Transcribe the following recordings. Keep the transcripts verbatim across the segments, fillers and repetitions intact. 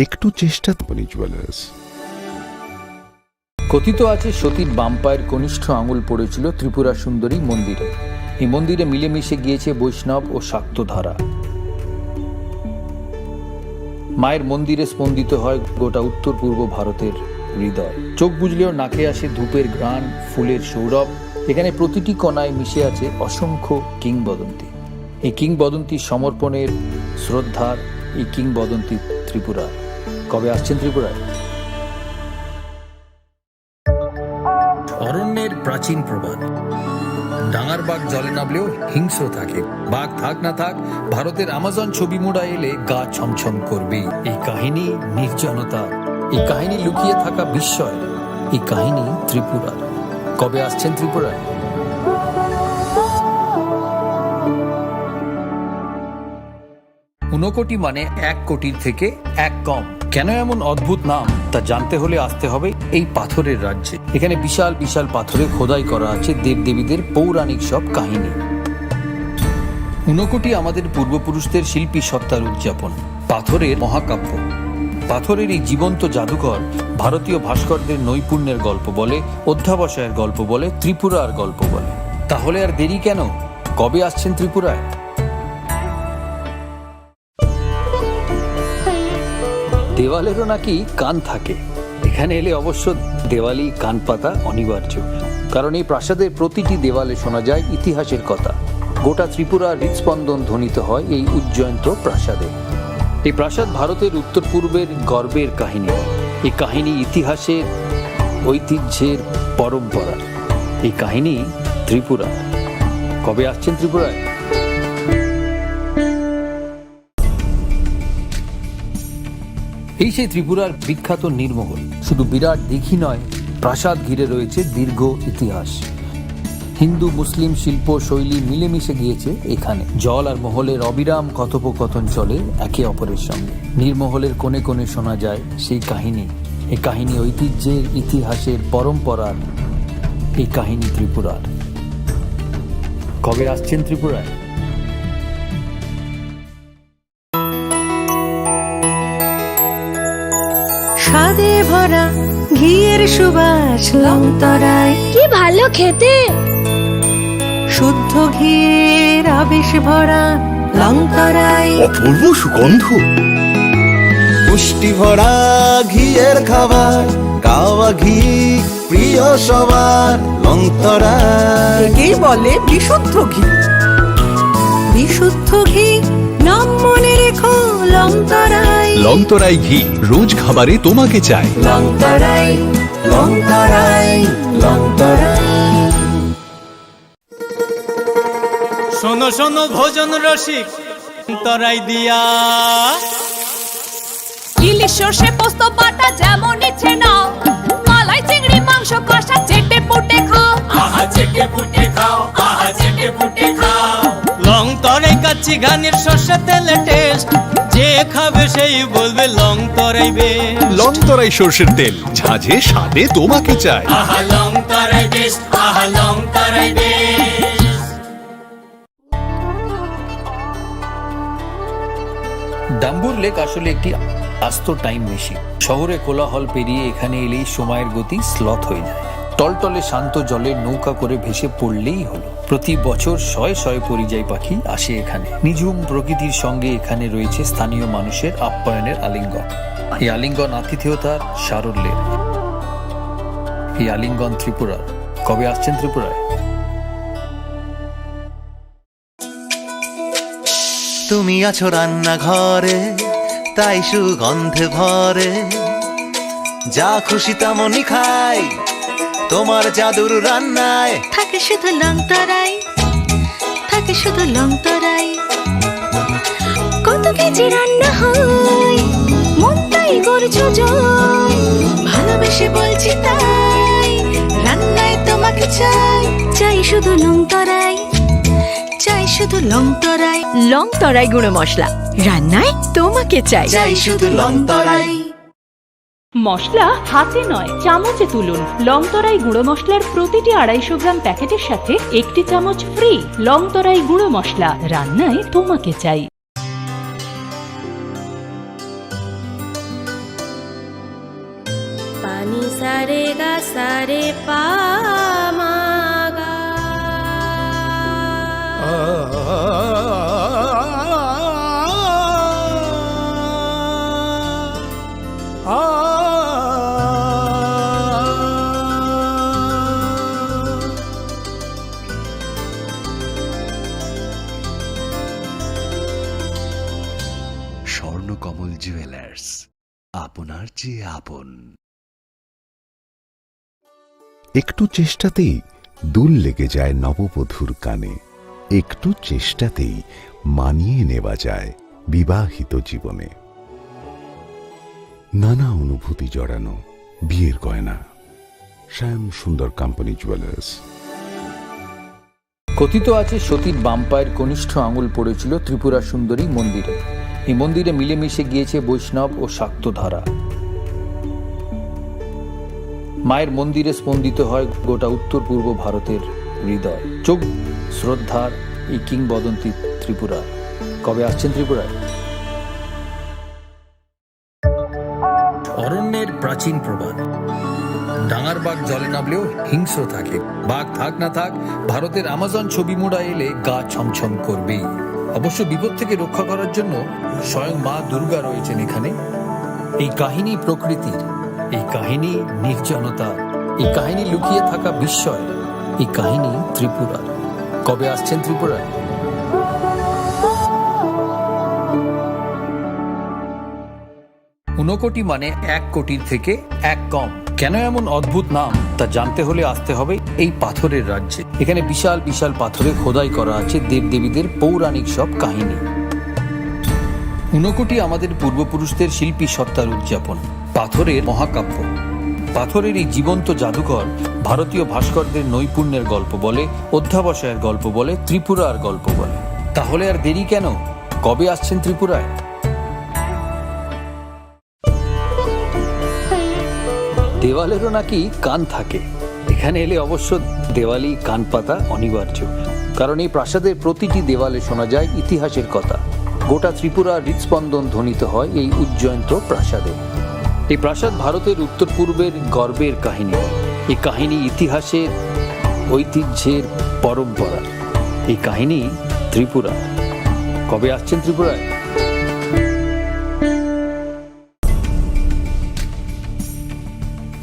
একটু চেষ্টা, ধ্বনি জুয়েলার্স। কথিত আছে, সতীর বাম পায়ের কনিষ্ঠ আঙুল পড়েছিল ত্রিপুরা সুন্দরী মন্দিরে। এই মন্দিরে মিলেমিশে গিয়েছে বৈষ্ণব ও শাক্ত ধারা। মায়ের মন্দিরে স্পন্দিত হয় গোটা উত্তর পূর্ব ভারতের হৃদয়। চোখ বুজলেও নাকে আসে ধূপের ঘ্রাণ, ফুলের সৌরভ। এখানে প্রতিটি কণায় মিশে আছে অসংখ্য কিংবদন্তি। এই কিংবদন্তি সমর্পণের, শ্রদ্ধার, এই কিংবদন্তি ত্রিপুরা। কবে আসছেন ত্রিপুরায়? অরণ্যের প্রাচীন প্রবাদ, ডাঙার বাঘ জলে নামলেও হিংস্র থাকে। বাঘ থাক না থাক, ভারতের আমাজন ছবি মুড়া এলে গা ছমছম করবেই। এই কাহিনী নির্জনতা, এই কাহিনী লুকিয়ে থাকা বিস্ময়, এই কাহিনী ত্রিপুরার। কবে আসছেন ত্রিপুরায়? ঊনকোটি মানে এক কোটির থেকে এক কম। কেন এমন অদ্ভুত নাম, তা জানতে হলে আসতে হবে এই পাথরের রাজ্যে। এখানে বিশাল বিশাল পাথরে খোদাই করা আছে দেবদেবীদের পৌরাণিক সব কাহিনী। ঊনকোটি আমাদের পূর্বপুরুষদের শিল্পী সত্তার উদযাপন। পাথরের মহাকাব্য। পাথরের এই জীবন্ত জাদুঘর ভারতীয় ভাস্করদের নৈপুণ্যের গল্প বলে, অধ্যাবসায়ের গল্প বলে, ত্রিপুরার গল্প বলে। তাহলে আর দেরি কেন? কবে আসছেন ত্রিপুরায়? দেওয়ালেরও নাকি কান থাকে। এখানে এলে অবশ্য দেওয়ালি কান পাতা অনিবার্য, কারণ এই প্রাসাদের প্রতিটি দেওয়ালে শোনা যায় ইতিহাসের কথা। গোটা ত্রিপুরার হৃদস্পন্দন ধ্বনিত হয় এই উজ্জয়ন্ত প্রাসাদে। এই প্রাসাদ ভারতের উত্তর পূর্বের গর্বের কাহিনী। এই কাহিনী ইতিহাসের, ঐতিহ্যের পরম্পরা। এই কাহিনী ত্রিপুরা। কবে আসছেন ত্রিপুরায়? এই সেই ত্রিপুরার বিখ্যাত নীরমহল। শুধু বিরাট দিঘি নয়, প্রাসাদ ঘিরে রয়েছে দীর্ঘ ইতিহাস। হিন্দু মুসলিম শিল্প শৈলী মিলেমিশে গিয়েছে এখানে। জল আর মহলের অবিরাম কথোপকথন চলে একে অপরের সঙ্গে। নীরমহলের কোণে কোণে শোনা যায় সেই কাহিনী। এই কাহিনী ঐতিহ্যের, ইতিহাসের, পরম্পরার। এই কাহিনী ত্রিপুরার। কবে আসছেন ত্রিপুরায়? স্বাদে ভরা ঘিয়ের সুবাস লংতরাই। কি ভালো খেতে! শুদ্ধ ঘিয়ের আবেশ ভরা লংতরাই। অপূর্ব সুগন্ধ। পুষ্টি ভরা ঘিয়ের খাবার, গাওয়া ঘি প্রিয় সবার, লংতরাই। একেই বলে বিশুদ্ধ ঘি। বিশুদ্ধ ঘি, নাম মনে রেখো, লংতরাই। লংতরাই ঘি, রোজ খাবারে তোমাকে চাই। লংতরাই, লংতরাই, লংতরাই। শোনো শোনো ভোজন রসিক, তরাই দিয়া। ইলিশ সর্ষে পোস্ত বাটা যেমন ইচ্ছে নাও, মালাই চিংড়ি মাংস কষা চেটে পুটে খাও। আহা চেটে পুটে খাও, আহা চেটে পুটে খাও। লং তরাই কাচ্চি ঘানির সর্ষে তেলে টেস্ট, যে খাবে সেই বলবে লং তরাই বেস্ট। লং তরাই সর্ষের তেল, ঝাঁঝে স্বাদে তোমাকে চাই। আহা লং তরাই বেস্ট, আহা লং তরাই বেস্ট। ডাম্বুর লেক আসলে একটি আস্ত টাইম মেশিন। শহরে কোলাহল পেরিয়ে এখানে এলেই সময়ের গতি স্লথ হয়ে যায়। টলটলে শান্ত জলে নৌকা করে ভেসে পড়লেই হলো। প্রতি বছর শয়ে শয়ে পরিযায়ী পাখি আসে এখানে। নিঝুম প্রকৃতির সঙ্গে এখানে রয়েছে স্থানীয় মানুষের আপ্যায়নের আলিঙ্গন। এই আলিঙ্গন আতিথেয়তার সারল্যের। এই আলিঙ্গন ত্রিপুরার। কবে আসছেন ত্রিপুরায়? তুমি আছো রান্নাঘরে, তাই সুগন্ধে ভরে। যা খুশি তেমনই খাই, তোমার জাদুর রান্নায়। থাকে শুধু লংতরাই, থাকে শুধু লংতরাই। কত কেজি রান্না হয়, মনটাই করছো জয়। ভালোবেসে বলছি তাই, রান্নায় তোমাকে চাই। চাই শুধু লংতরাই, চাই শুধু লংতরাই। লংতরাই গুঁড়ো মশলা, রান্নায় তোমাকে চাই। চাই শুধু লংতরাই। মশলা হাতে নয়, চামচে তুলুন। লংতরাই গুঁড়ো মশলার প্রতিটি আড়াইশো গ্রাম প্যাকেটের সাথে একটি চামচ ফ্রি। লংতরাই গুঁড়ো মশলা, রান্নায় তোমাকে চাই। Ni sa re ga sa re pa ma ga. Swarnakamal jewellers, আপনার চেয়ে আপন। একটু চেষ্টাতেই দুল লেগে যায় নববধূর কানে, একটু চেষ্টাতেই মানিয়ে নেওয়া যায় বিবাহিত জীবনে। নানা অনুভূতি জড়ানো বিয়ের গয়না। শ্যাম সুন্দর কোম্পানি জুয়েলার্স। কথিত আছে, সতীর বাম পায়ের কনিষ্ঠ আঙুল পড়েছিল ত্রিপুরা সুন্দরী মন্দিরে। এই মন্দিরে মিলেমিশে গিয়েছে বৈষ্ণব ও শাক্ত ধারা। মায়ের মন্দিরে স্পন্দিত হয় গোটা উত্তর পূর্ব ভারতের হৃদয়। চোখ শ্রদ্ধার এই কিংবদন্তি ত্রিপুরা। কবে আসছেন ত্রিপুরায়? অরণ্যের প্রাচীন প্রবাদ, ডাঙার বাঘ জলে নামলেও হিংস্র থাকে। বাঘ থাক না থাক, ভারতের আমাজন ছবি মোড়া এলে গা ছমছম করবেই। অবশ্য বিপদ থেকে রক্ষা করার জন্য স্বয়ং মা দুর্গা রয়েছেন এখানে। এই কাহিনী প্রকৃতির, এই কাহিনী নির্জনতা, এই কাহিনী লুকিয়ে থাকা বিস্ময়, এই কাহিনী ত্রিপুরার। কবে আসছেন ত্রিপুরায়? ঊনকোটি মানে এক কোটির থেকে এক কম। কেন এমন অদ্ভুত নাম, তা জানতে হলে আসতে হবে এই পাথরের রাজ্যে। এখানে বিশাল বিশাল পাথরে খোদাই করা আছে দেবদেবীদের পৌরাণিক সব কাহিনী। ঊনকোটি আমাদের পূর্বপুরুষদের শিল্পী সত্তার উদযাপন। পাথরের মহাকাব্য। পাথরের এই জীবন্ত জাদুঘর ভারতীয় ভাস্করদের নৈপুণ্যের গল্প বলে, অধ্যাবসায়ের গল্প বলে, ত্রিপুরার গল্প বলে। তাহলে আর দেরি কেন? কবে আসছেন ত্রিপুরায়? দেওয়ালেরও নাকি কান থাকে। এখানে এলে অবশ্য দেওয়ালি কান পাতা অনিবার্য, কারণ এই প্রাসাদের প্রতিটি দেওয়ালে শোনা যায় ইতিহাসের কথা। গোটা ত্রিপুরার হৃদস্পন্দন ধ্বনিত হয় এই উজ্জয়ন্ত প্রাসাদে। এই প্রাসাদ ভারতের উত্তর পূর্বের গর্বের কাহিনী। এই কাহিনী ইতিহাসের, ঐতিহ্যের, পরম্পরা। এই কাহিনী ত্রিপুরা। কবে আসছেন ত্রিপুরায়?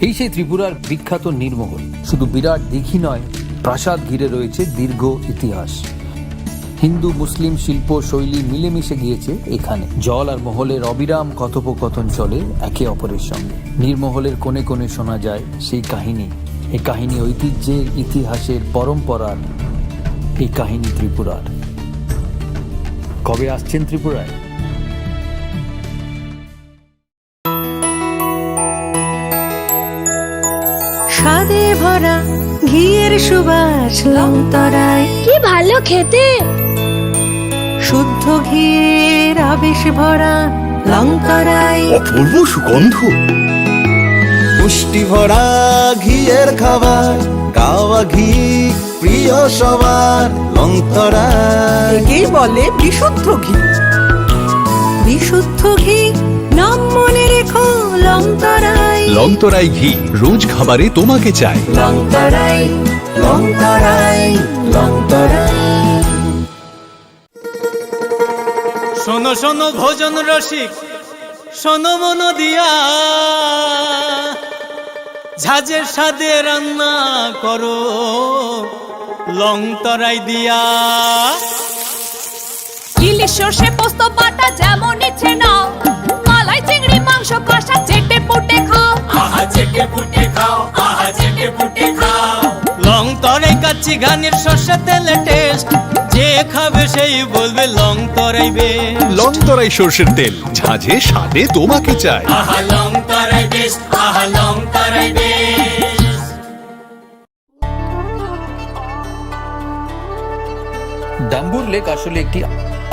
এই সেই ত্রিপুরার বিখ্যাত নীরমহল। শুধু বিরাট দিঘি নয়, প্রাসাদ ঘিরে রয়েছে দীর্ঘ ইতিহাস। হিন্দু মুসলিম শিল্প শৈলী মিলেমিশে গিয়েছে এখানে। জল আর মহলের অবিরাম কথোপকথন চলে একে অপরের সঙ্গে। নীরমহলের কোণে কোণে শোনা যায় সেই কাহিনী। এই কাহিনী ঐতিহ্যের, ইতিহাসের, পরম্পরার। এই কাহিনী ত্রিপুরার। কবে আসছেন ত্রিপুরায়? স্বাদে ভরা ঘিয়ের সুবাস লংতরায়। কি ভালো খেতে! শুদ্ধ ঘিয়ের আবেশ ভরা লংতরায়। অপূর্ব সুগন্ধ। পুষ্টি ভরা ঘিয়ের খাবার, কাওয়া ঘি প্রিয় সবার লংতরায়। একেই বলে বিশুদ্ধ ঘি। বিশুদ্ধ ঘি, নাম মনে রেখো লংতরায়। লংতরাই ঘি, রোজ খাবারে তোমাকে চাই। লংতরায়, লংতরায়, লংতরায়। শোনো শোনো ভোজন রসিক, শোনো মন দিয়া, ঝাঁঝের স্বাদে রান্না করো লং তরাই দিয়া। ইলিশ সর্ষে পোস্ত বাটা যেমন ইচ্ছে নাও, মালাই চিংড়ি মাংস কষা চেটে পুটে খাও। আহা চেটে পুটে খাও, আহা চেটে পুটে খাও। লং তরাই কাচ্চি ঘানির সর্ষে তেলে টেস্ট, যে খাবে সেই বলবে লং তরাই বেস্ট। লং তরাই সর্ষের তেল, ঝাঁঝে স্বাদে তোমাকে চাই। আহা লং তরাই বেস্ট, আহা লং তরাই বেস্ট। ডাম্বুর লেক আসলে একটি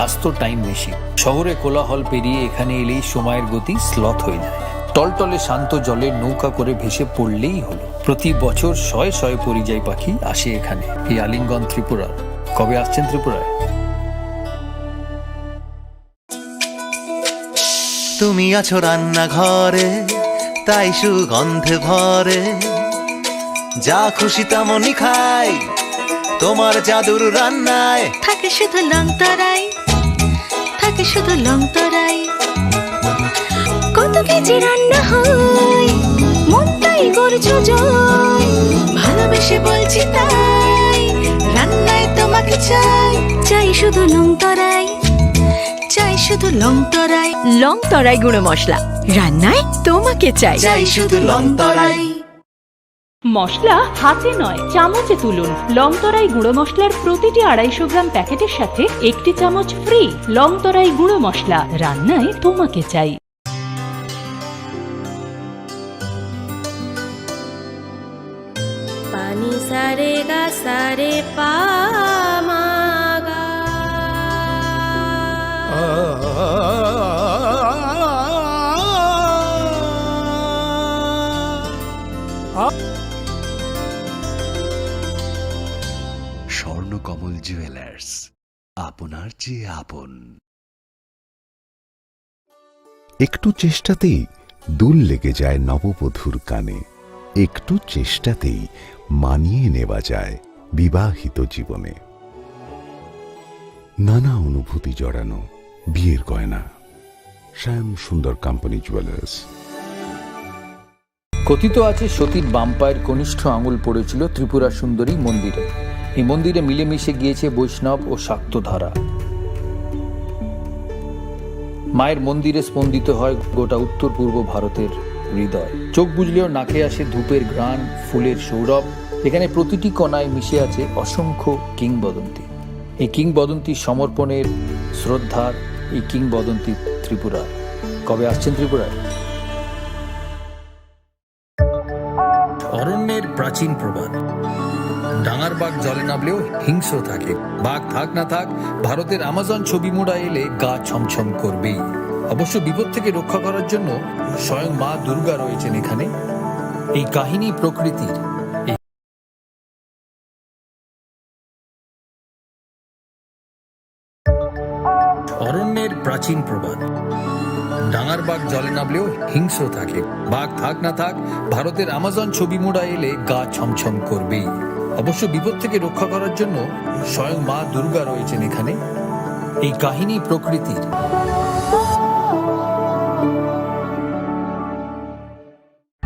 আস্ত টাইম মেশিন। শহরে কোলাহল পেরিয়ে এখানে এলেই সময়ের গতি স্লথ হয়ে যায়। টলটলে শান্ত জলে নৌকা করে ভেসে পড়লেই হলো। প্রতি বছর শয়ে শয়ে পরিযায়ী পাখি আসে এখানে, এই আলিঙ্গন ত্রিপুরার। কবে আসছেন ত্রিপুরায়? তুমি আছো রান্নাঘরে, তাই সুগন্ধে ভরে যা খুশি তেমনই খাই তোমার জাদুর রান্নায়। থাকে শুধু লং তরাই, থাকে শুধু লং তরাই। কত কেজি রান্না হয়, মনটাই করছো জয়। ভালোবেসে বলছি তাই, রান্নায় তোমাকে চাই। চাই শুধু লং তরাই, চাই শুধু লং তরাই। লং তরাই গুঁড়ো মশলা, রান্নায় তোমাকে চাই। চাই শুধু লং তরাই। মশলা হাতে নয়, চামচে তুলুন। লং তরাই গুঁড়ো মশলার প্রতিটি আড়াইশো গ্রাম প্যাকেটের সাথে একটি চামচ ফ্রি। লং তরাই গুঁড়ো মশলা, রান্নায় তোমাকে চাই। Pani sa re ga sa re pa ma ga. Swarnakamal jewellers, আপনার চেয়ে আপন। একটু চেষ্টাতেই দুল লেগে যায় নববধূর কানে, একটু চেষ্টাতেই মানিয়ে নেওয়া যায় বিবাহিত জীবনে। নানা অনুভূতি জড়ানো বিয়ের গয়না। শ্যাম সুন্দর কোম্পানি জুয়েলার্স। কথিত আছে, সতীর বাম পায়ের কনিষ্ঠ আঙুল পড়েছিল ত্রিপুরা সুন্দরী মন্দিরে। এই মন্দিরে মিলেমিশে গিয়েছে বৈষ্ণব ও শাক্ত ধারা। মায়ের মন্দিরে স্পন্দিত হয় গোটা উত্তর পূর্ব ভারতের হৃদয়। চোখ বুজলেও নাকে আসে ধূপের ঘ্রাণ, ফুলের সৌরভ। এখানে প্রতিটি কণায় মিশে আছে অসংখ্য কিংবদন্তি। এই কিংবদন্তি সমর্পণের, শ্রদ্ধার, এই কিংবদন্তি ত্রিপুরার। কবে আসছেন ত্রিপুরায়? অরণ্যের প্রাচীন প্রবাদ, ডাঙার বাঘ জলে নামলেও হিংস্র থাকে। বাঘ থাক না থাক, ভারতের আমাজন ছবি মুড়া এলে গা ছমছম করবেই। অবশ্য বিপদ থেকে রক্ষা করার জন্য স্বয়ং মা দুর্গা রয়েছেন এখানে। এই কাহিনী প্রকৃতির। এই অরণ্যের প্রাচীন প্রবাদ, ডাঙার বাঘ জলে নামলেও হিংস্র থাকে। বাঘ থাক না থাক, ভারতের আমাজন ছবি মুড়া এলে গা ছমছম করবেই। অবশ্য বিপদ থেকে রক্ষা করার জন্য স্বয়ং মা দুর্গা রয়েছেন এখানে। এই কাহিনী প্রকৃতির।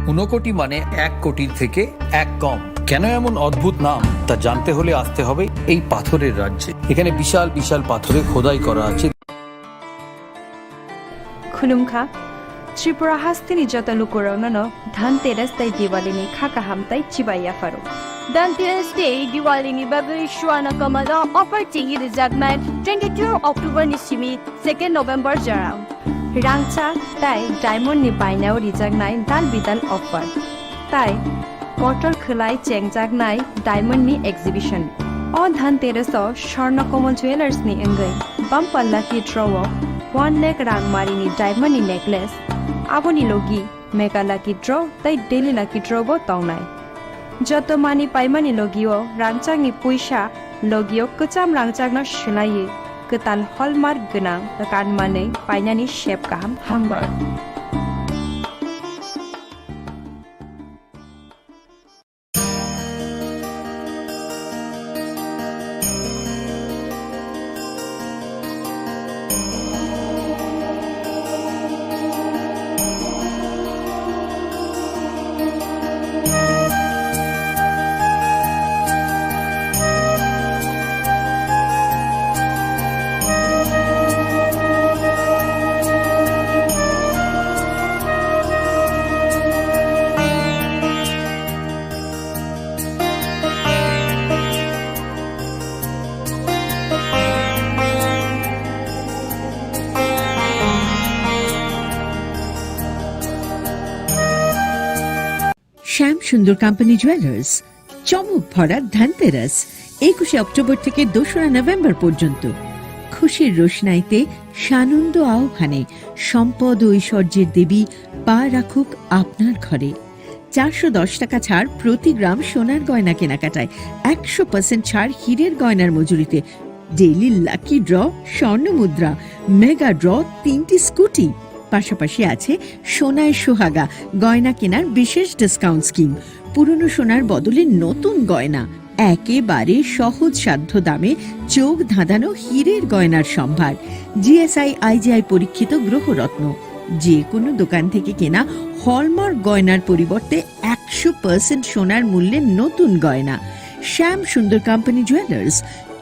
ঊনকোটি মানে এক কোটির থেকে এক কম। কেন এমন অদ্ভুত নাম, তা জানতে হলে আসতে হবে এই পাথরের রাজ্যে। এখানে বিশাল বিশাল পাথরে খোদাই করা আছে। Khulumkha, Tripura hasteni joto lukurokno no Dhanteras tei Diwali ni kha kaham tei chibai yapharo. Dhanteras tei Diwali ni bagwi Swarna Kamal o offer chengwi rwjaknai twenty-two October ni simi second November jora. Rangchak tei diamond ni bainao rijaknai dal bidal offer. Tai kotor khwlai chengjaknai diamond ni exhibition. O Dhanteras o Swarna Kamal Jewellers ni wngwi bumper lucky draw o one lakh rang mari ni diamond ni necklace, aboni logi mega lucky draw tei daily lucky draw bo tongnai. Joto mani paimani logio rangchakni puisa logio kwcham rangchakno swlaiwi kwtal hallmark gwnang kanmanwi painani sep kaham hambai. শ্যাম সুন্দর company jewellers, চমক ভরা ধনতেরাস, একুশে অক্টোবর থেকে দোসরা নভেম্বর পর্যন্ত। খুশির রোশনাইতে সানন্দ আহ্বানে সম্পদ ও ঐশ্বর্যের দেবী পা রাখুক আপনার ঘরে। চারশো দশ টাকা ছাড় প্রতি গ্রাম সোনার গয়না কেনাকাটায়, একশো পার্সেন্ট ছাড় হীরের গয়নার মজুরিতে, ডেইলি লাকি ড্র স্বর্ণ মুদ্রা, মেগা ড্র তিনটি স্কুটি। পাশাপাশি আছে সোনায় সোহাগা গয়না কেনার বিশেষ ডিসকাউন্ট স্কিম। পুরনো সোনার বদলে নতুন গয়না একেবারে সহজসাধ্য দামে চোখ ধাঁধানো হীরের গয়নার সম্ভার। জিএসআই আইজিআই পরীক্ষিত গ্রহরত্ন। যে কোনো দোকান থেকে কেনা হলমার্ক গয়নার পরিবর্তে একশো পার্সেন্ট সোনার মূল্যে নতুন গয়না। শ্যাম সুন্দর কোম্পানি জুয়েলার্স,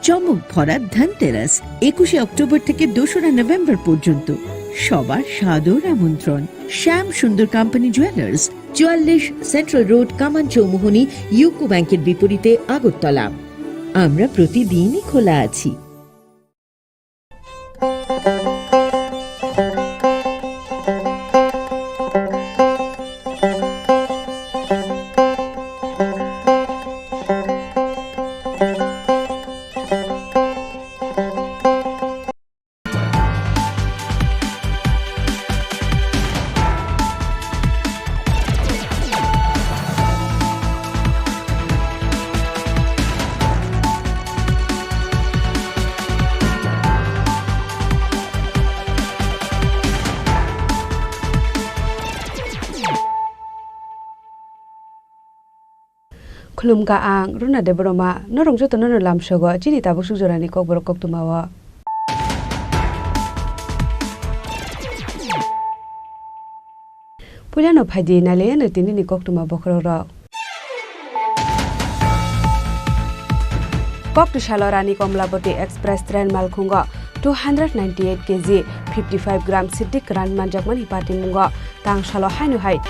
চমক ভরা ধনতেরাস, একুশে অক্টোবর থেকে দোসরা নভেম্বর পর্যন্ত। সবার সাদর আমন্ত্রণ। শ্যাম সুন্দর কোম্পানি জুয়েলার্স, চুয়াল্লিশ সেন্ট্রাল রোড, কামান চৌমুহনী, ইউকো ব্যাংকের বিপরীতে, আগরতলা। আমরা প্রতিদিনই খোলা আছি। Khulumkha ang Runa Debbarma, norok jotono no lamsogo chini tabuk suk jorani kokborok koktwmao. Puilano phaidi nailaiyano tinini koktwma bokhorokrok. Koktwsalo Rani Komlaboti Express train malkhungo two hundred ninety-eight K G, fifty-five gram siddi kwran manjakmani patimungo. Tangsalo haino hai.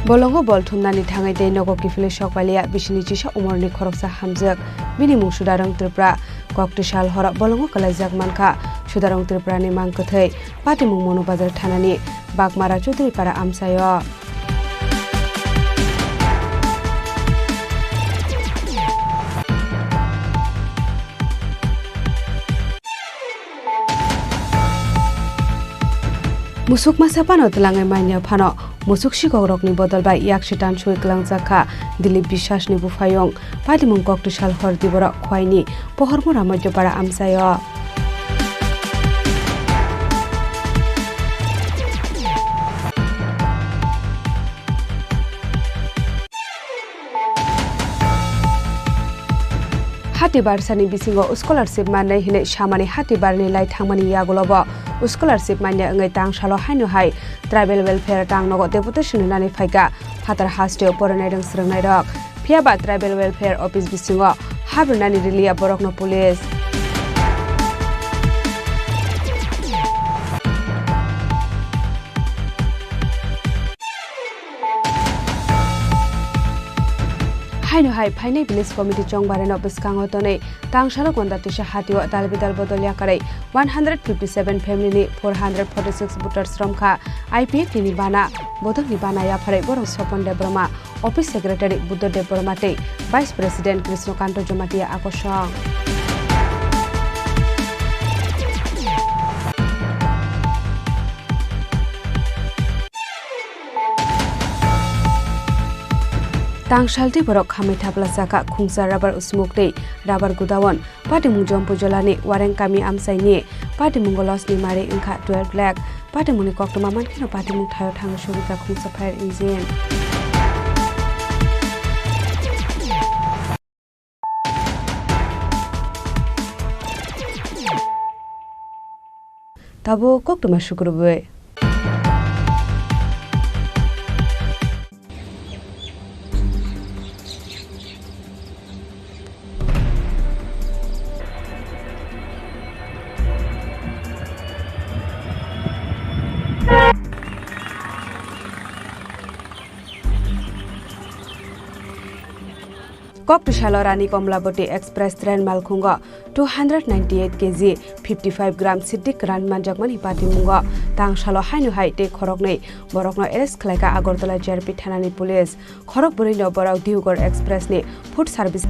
Bolongo bol thumnani thangwi tei nogo kiphilwi sok pailiya bisini chisa umorni khoroksa hamjwk. Bini mung Sudarong Tripura. Koktwsal horo bolongo kwlaijak mankha Sudarong Tripurani mang kwthwi patimung Monu Bazar thanani Bakmara Chaudhuripara amchaio. Musuk masa phano twlangwi manya phano musuk sikokrokni bodol bai yak se tansugwi kwlangjak kha Dilip Biswasni buphayung. Patimung Koktwsal hor diborok Khwaini Pohormura Moityopara amchaio. Hati barsani bisingo scholarship mannai hinwi samani hati barni lai thangmani yagulobo scholarship manya wngwi tangsalo haino hai Tribal Welfare tangnogo deputation rwnani phaikha phatar hasteo porinai rwng swrwngnairok. Phiyaba Tribal Welfare Office bisingo hap rwnani riliya borokno police. Haino hai phainai village committee chongbareno bwskango tonwi tangsalo Gondatwisa hatio dalbidal bodol yakarwi one hundred fifty seven family ni four hundred forty six voters romkha. I P F T ni bana bodolni bana yapharwi borok Sopon Debbarma, Office Secretary Buddha Debbarma tei Vice President Krishnakanto Jamatia akosong. Tangsaltwi borok khamwi thapla chakha khungsa rubber usmuk tei rubber godown. Patimung Jompujolani Wareng kami amchaini patimungo loss ni mari wngkha twelve lakh. Patimungni koktwma mankheno patimung thaio thangwi sugikha khungsa fire engine. Tabuk koktwma sukrubwi. Koktwsalo Rani Komlaboti Express train malkhungo two hundred ninety-eight K G, fifty-five gram siddi kwran manjakmani patimungo tangsalo haino hai tei khoroknwi borokno arrest khlaikha Agartala J R P thanani police. Khorok bwrwino borok Diyugor Express ni food service.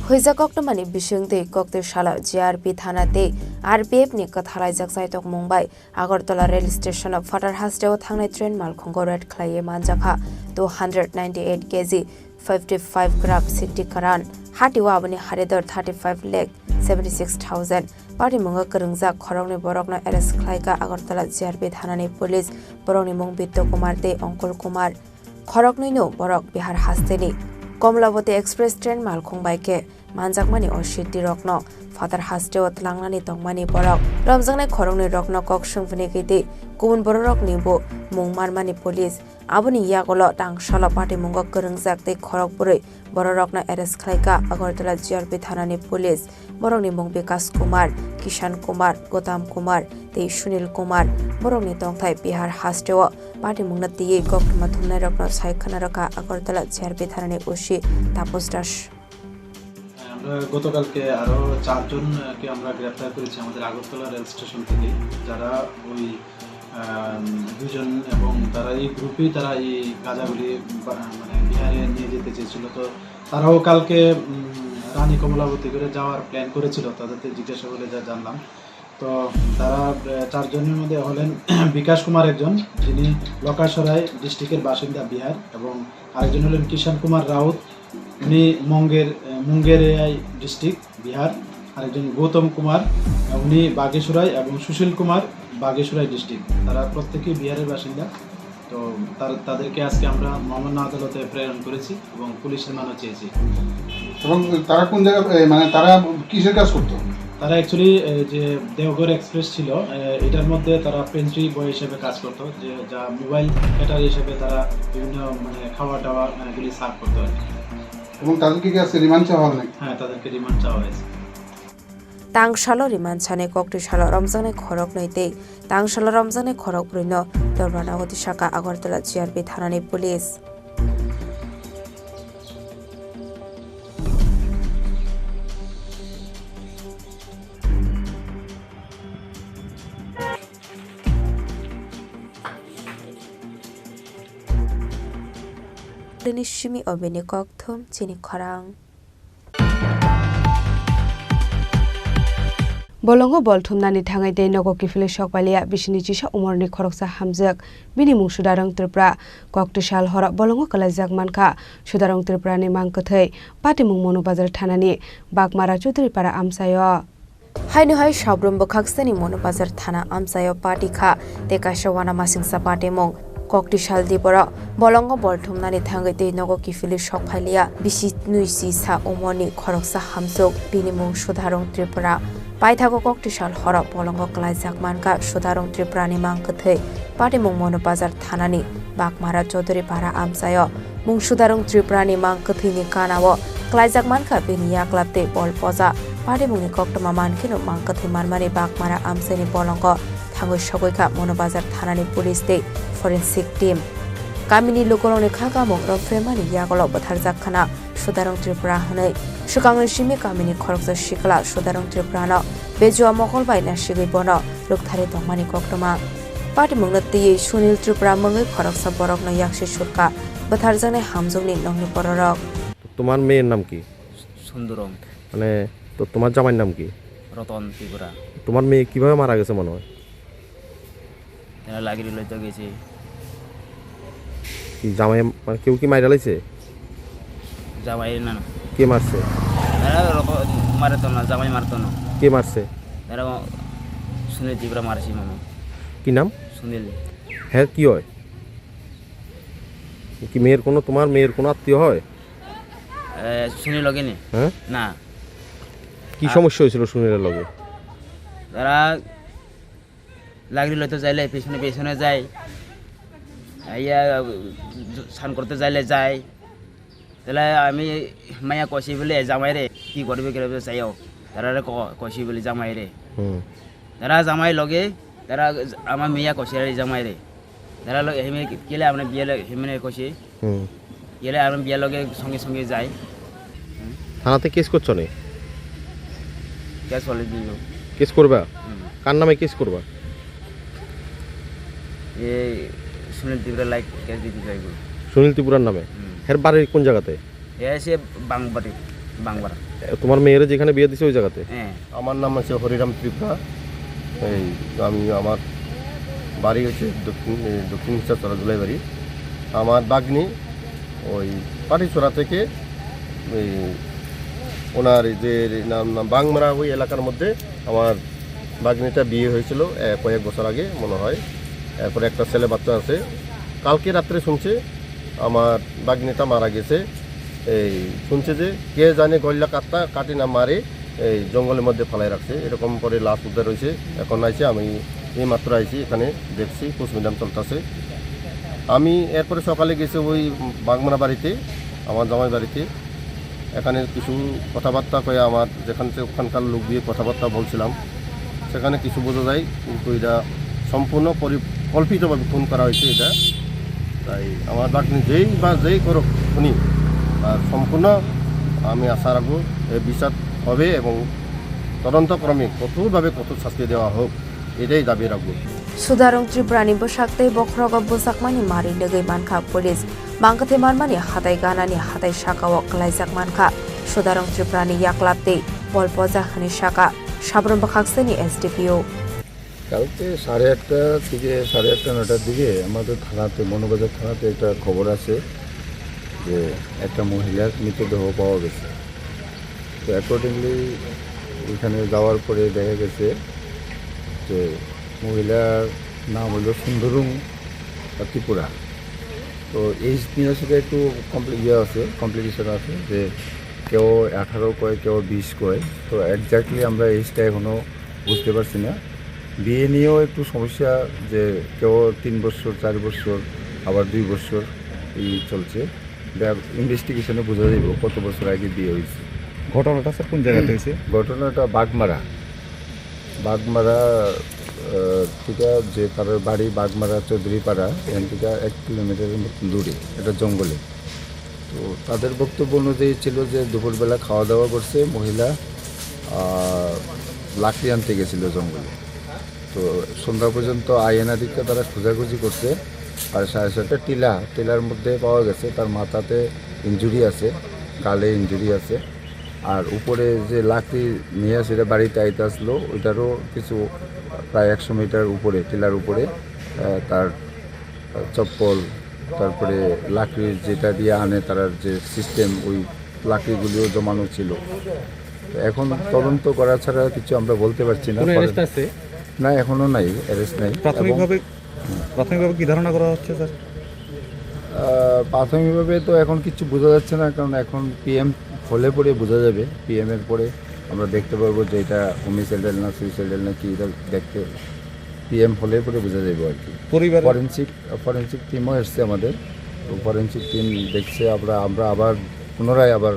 Huijak koktwmani bisingtwi koktwi salo G R P thana tei R P F ni kwthalaijak chaitok mung bai Agartala rail station o phatar hasteo thangnai train malkhungo raid khlaiwi manjakha two hundred ninety eight K G fifty five gram siddhi karan. Hatio aboni haridor thirty five lakh seventy six thousand. Patimungo kwrwngjak khoroknwi borokno arrest khlaikha Agartala G R P thanani police. Borokni mung Bitto Kumar tei Onkul Kumar. Khoroknwino borok Bihar hasteni Komlaboti Express train malkhung bai khe manjakmani o siddhi rokno phatar hasteo tlangnani tongmani borok romjaknai khoroknwi rokno kok swngphini kiti kubun bororokni bo mung manmani police. Aboni yagulo tangsalo patimungo kwrwngjak tei khorok bwrwi bororokno arrest khlaikha Agartala G R P thanani police. Borokni mung Bikas Kumar, Kishan Kumar, Gotam Kumar tei Sunil Kumar. Borokni tongthai Bihar hasteo patimungno twiwi koktwma thumnairokno sai khwna rwkha Agartala G R P thanani O C Taposh Das. আমরা গতকালকে আরো চারজনকে আমরা গ্রেপ্তার করেছি আমাদের Agartala rail station থেকে, যারা ওই, আম, দুজন এবং তারা এই গ্রুপেই তারা এই গাঁজাগুলি বা-, মানে বিহারে নিয়ে যেতে চেয়েছিল। তো তারাও কালকে, উম, রানী কমলাবতী করে যাওয়ার প্ল্যান করেছিল, তাদেরকে জিজ্ঞাসা করে যা জানলাম। তো তারা, আহ, চারজনের মধ্যে হলেন বিকাশ কুমার একজন, যিনি লকাসরাই ডিস্ট্রিক্টের বাসিন্দা বিহার, এবং আরেকজন হলেন কিষান কুমার রাউত, উনি মঙ্গের, আহ, মুঙ্গেরিয়াই ডিস্ট্রিক্ট বিহার, আরেকজন গৌতম কুমার, আহ, উনি বাগেশ্বরাই, এবং সুশীল কুমার বাগেশ্বরাই ডিস্ট্রিক্ট। তারা প্রত্যেকেই বিহারের বাসিন্দা। তো তার-, তাদেরকে আজকে আমরা মহামান্য আদালতে প্রেরণ করেছি এবং পুলিশ রিমান্ডও চেয়েছি। এবং তারা কোন জায়গা, এ, মানে তারা কিসের কাজ করতো? তারা অ্যাকচুয়ালি, এ, যে দেওঘর এক্সপ্রেস ছিল, এ, এটার মধ্যে তারা পেন্ট্রি বয় হিসেবে কাজ করতো, যে যা মোবাইল ক্যাটার হিসেবে তারা বিভিন্ন মানে খাওয়া দাওয়া মানে এগুলি সার্ভ করতো আর কি। এবং তাদেরকে কি আজকে রিমান্ড চাওয়া হবে নাকি? হ্যাঁ, তাদেরকে রিমান্ড চাওয়া হয়েছে। Tangsalo rimansani koktwi salo romjaknai khoroknwi tei tangsalo romjaknai khorokbrwino dorba nago tisaka Agartala G R P thanani police. Tini simi obini kokthum chini khorang. Bolongo bol thumnani thangwi tei nogo kiphilwi sok pailiya bisini chisa umorni khoroksa hamjwk. Bini mung Sudarong Tripura. Koktwsal horo bolongo kwlaijak mankha Sudarong Tripurani mang kwthwi. Patimung Monu Bazar thanani Bakmara Chaudhuripara amchaio. Haino hai Sabrum bwkhaksani Monu Bazar thana amchaio party kha tei kaisa uanamasingcha patimung. Koktwsal diboro bolongo bol thumnani thangwi tei nogo kiphilwi sok phailiya bisi nwi si sa umorni khoroksa hamjwk, bini mung Sudarong Tripura. Paithago koktwsal horo bolongo kwlaijak mankha Sudarong Tripurani mang kwthwi. Patimung Monu Bazar thanani Bakmara Chaudhuripara amchaio. Mung Sudarong Tripurani mang kwthwini ganao kwlaijak mankha bini yaklap tei bol poja. Patimungni koktwma mankheno mang kwthwi manmani Bakmara amchaini bolongo thangwi sogwi kha Monu Bazar thanani police tei forensic team. Kamini lukurokni kha kamung rwphremani yagulo bwtharjak khna Sudarong Tripura hwnwi. Swkangni simi kamini khoroksa sikla Sudarong Tripurano bejua mokol bai nasigwi bono rwktharwi tongmani koktwma. Patimungno twiwi Sunil Tripura mungwi khoroksa borokno yaksi surka bwtharjaknai hamjwkni nokni bororok. তোমার মেয়ের নাম কি? সুন্দরম। মানে, তো তোমার জামাইর নাম কি? রতন ত্রিপুরা। তোমার মেয়ে কিভাবে মারা গেছে মনে হয়? এরা লাকড়ি লইতে গেছে। কি জামাই, মানে, কেউ কি মাইরা লাইছে? জামাই না, না। কে মারছে? এরা ওরকম মারতো না, জামাই মারতো না। কে মারছে? এরা সুনীল ত্রিপুরা মারছে মনে হয়। কি নাম? সুনীল। হ্যাঁ, কি হয়? কি মেয়ের কোনো, তোমার মেয়ের কোনো আত্মীয় হয়? এ, সুনীল লগে নি? হ্যাঁ? না। কি আর সমস্যা হয়েছিল সুনীলের লগে? তারা লাকড়ি লইতে যাইলে পিছনে পিছনে যাই, ইয়া, স্নান করতে যাইলে যাই। তাহলে আমি মাইয়া কষি বলে, "জামাই রে, কি করবে, কি করবে, চাইও।" তারা রে ক-, কষি বলে, "জামাই রে।" হুম। তারা জামাই লগে, তারা আমার মিয়া কষি রে, "জামাই রে।" তারা লগে, হেমে কিলে আমরা বিয়ে লগে, হেমে কষি। হুম। গেলে আমি বিয়ার লগে সঙ্গে সঙ্গে যাই। হুম। থানাতে কেস করছো নি? কেস হলে দিব। কেস করবা? হুম। কার নামে কেস করবা? এই সুনীল ত্রিপুরা লাইক কেস দিতে চাইব। সুনীল ত্রিপুরার নামে? হুম। হের বাড়ি কোন জায়গাতে? এ আছে বাংবাড়ি। বাংলার। এ, তোমার মেয়েরে যেখানে বিয়ে দিছে ওই জায়গাতে? হ্যাঁ। আমার নাম হচ্ছে হরিরাম ত্রিপুরা। এই আমি, আমার বাড়ি হচ্ছে দক্ষিণ, এ, দক্ষিণ হিসারচরা দুলাইবাড়ি। আমার ভাগ্নি ওই পাটিছড়া থেকে ওই ওনার এই যে নাম, নাম বাংমারা ওই এলাকার মধ্যে আমার ভাগ্নিটা বিয়ে হয়েছিল, এ, কয়েক বছর আগে মনে হয়। এরপরে একটা ছেলে বাচ্চা আছে। কালকে রাত্রে শুনছে আমার ভাগ্নিটা মারা গেছে। এই শুনছে যে কে জানে গল্লা কাট্টা কাটি না মারে এই জঙ্গলের মধ্যে ফালাই রাখছে, এরকম পরে লাশ উদ্ধার হয়েছে। এখন আইছে, আমি এই মাত্র আইছি, এখানে দেখছি, পোস্টমর্টম চলতেছে। আমি এরপরে সকালে গেছি ওই বাগমারা বাড়িতে, আমার জামাই বাড়িতে। এখানে কিছু কথাবার্তা কয়ে আমার যেখান থেকে ওখানকার লোক দিয়ে কথাবার্তা বলছিলাম, সেখানে কিছু বোঝা যায়, কিন্তু এটা সম্পূর্ণ পরিকল্পিতভাবে খুন করা হয়েছে এটা। তাই আমার ভাগ্নি যেই বা যেই করুক খুনি, তার সম্পূর্ণ আমি আশা রাখবো এর বিচার হবে এবং তদন্তক্রমে কঠোরভাবে কঠোর শাস্তি দেওয়া হোক, এটাই দাবি রাখবো। Sudarung Tripurani bwsak tei bokhorogo bwchakmani mari nugwi mankha police. Mangkwthwi manmani hatai ganani hatai sakao kwlaijak mankha Sudarung Tripurani yaklap tei bol poja hwnwi saka Sabrum bwkhaksani S D P O. কালকে সাড়ে আটটা থেকে সাড়ে আটটা নয়টার দিকে আমাদের থানাতে, মৌলভীবাজার থানাতে একটা খবর আছে যে একটা মহিলার মৃতদেহ পাওয়া গেছে। তো অ্যাকর্ডিংলি ওইখানে যাওয়ার পরে দেখা গেছে যে মহিলার নাম হলো সুন্দরুং ত্রিপুরা। তো এজ নিয়ে সেটা একটু কমপ্লি-, ইয়ে আছে, কমপ্লিকেশন আছে যে কেউ আঠারো কয়, কেউ বিশ কয়। তো এক্স্যাক্টলি আমরা এজটা এখনও বুঝতে পারছি না। বিয়ে নিয়েও একটু সমস্যা, যে কেউ তিন বছর, চার বছর, আবার দুই বছর এই চলছে। এটা ইনভেস্টিগেশনে বোঝা যাইব কত বছর আগে বিয়ে হয়েছে। ঘটনাটা স্যার কোন জায়গাতে হয়েছে? ঘটনাটা বাগমারা, বাগমারা, আহ, থেকে যে তার বাড়ি বাগমারা চৌধুরীপাড়া, এখান থেকে এক কিলোমিটারের মতন দূরে, এটা জঙ্গলে। তো তাদের বক্তব্য অনুযায়ী ছিল যে দুপুরবেলা খাওয়া দাওয়া করছে মহিলা, আহ, লাকড়ি আনতে গেছিল জঙ্গলে। তো সন্ধ্যা পর্যন্ত আইএনআদিকে তারা খোঁজাখুঁজি করছে। আর সাড়ে ছয়টা টিলা, টিলার মধ্যে পাওয়া গেছে তার মাথাতে ইনজুরি আছে, গালে ইনজুরি আছে। আর উপরে যে লাকড়ি নিয়ে সেটা বাড়িতে আইতে আসলো, ওইটারও কিছু প্রায় একশো মিটার উপরে, টিলার উপরে, আহ, তার চপ্পল, তারপরে লাকড়ির যেটা দিয়ে আনে তারা, যে সিস্টেম, ওই লাকড়িগুলিও জমানো ছিল। তো এখন তদন্ত করা ছাড়া কিছু আমরা বলতে পারছি না। কোনো কারণ অ্যারেস্ট আছে? না, এখনো নাই, অ্যারেস্ট নাই। এবং প্রাথমিকভাবে, প্রাথমিকভাবে কি ধারণা করা হচ্ছে, স্যার? আহ, প্রাথমিকভাবে তো এখন কিছু বোঝা যাচ্ছে না, কারণ এখন পিএম হলে পরে বোঝা যাবে। পিএম এর পরে আমরা দেখতে পারবো যে এটা হোমিসাইডাল না সুইসাইডাল না কি, এটা দেখতে পিএম হলে পরে বোঝা যাবে আর কি। পরিবার ফরেন্সিক, ফরেন্সিক টিমও এসছে আমাদের। তো ফরেন্সিক টিম দেখছে, আমরা, আমরা আবার পুনরায় আবার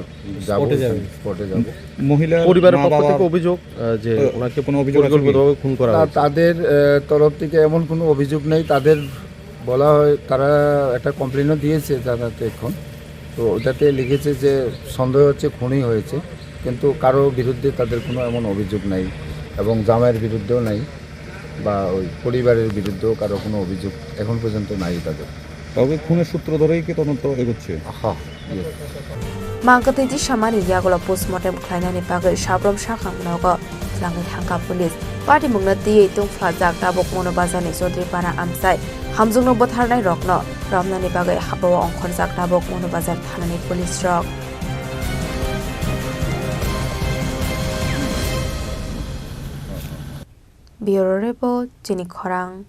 যাবো, স্পটে যাবেন? স্পটে যাবো। মহিলার পরিবারের মা পক্ষ বাবা থেকে অভিযোগ, আহ, যে তো ওনাকে কোনো অভিযোগ আছে কি? পরিকল্পিতভাবে খুন করা তা-, হয়েছে। তাদের, আহ, তরফ থেকে এমন কোনো অভিযোগ নেই। তাদের বলা হয়, তারা একটা কমপ্লেনও দিয়েছে থানাতে এখন। তো ওটাতে লিখেছে যে সন্দেহ হচ্ছে খুনই হয়েছে, কিন্তু কারো বিরুদ্ধে তাদের কোনো এমন অভিযোগ নাই এবং জামাইয়ের বিরুদ্ধেও নাই বা ওই পরিবারের বিরুদ্ধেও কারো কোনো অভিযোগ এখন পর্যন্ত নাই তাদের। তবে খুনের সূত্র ধরেই কি তদন্ত এগোচ্ছে? হ্যাঁ, yes. Mangkwthwi tisamani yagulo postmortem khlainani bagwi sabrom sakang nogo twlangwi thangkha police. Patimungno twiwi tungphlajak tabuk Mono Bazarni Chaudhary Para amchai. Hamjwkno bwtharnai rokno romnani bagwi habao ongkhorjak tabuk Mono Bazar thanani police rok. Bureau Report, Chini Khorang.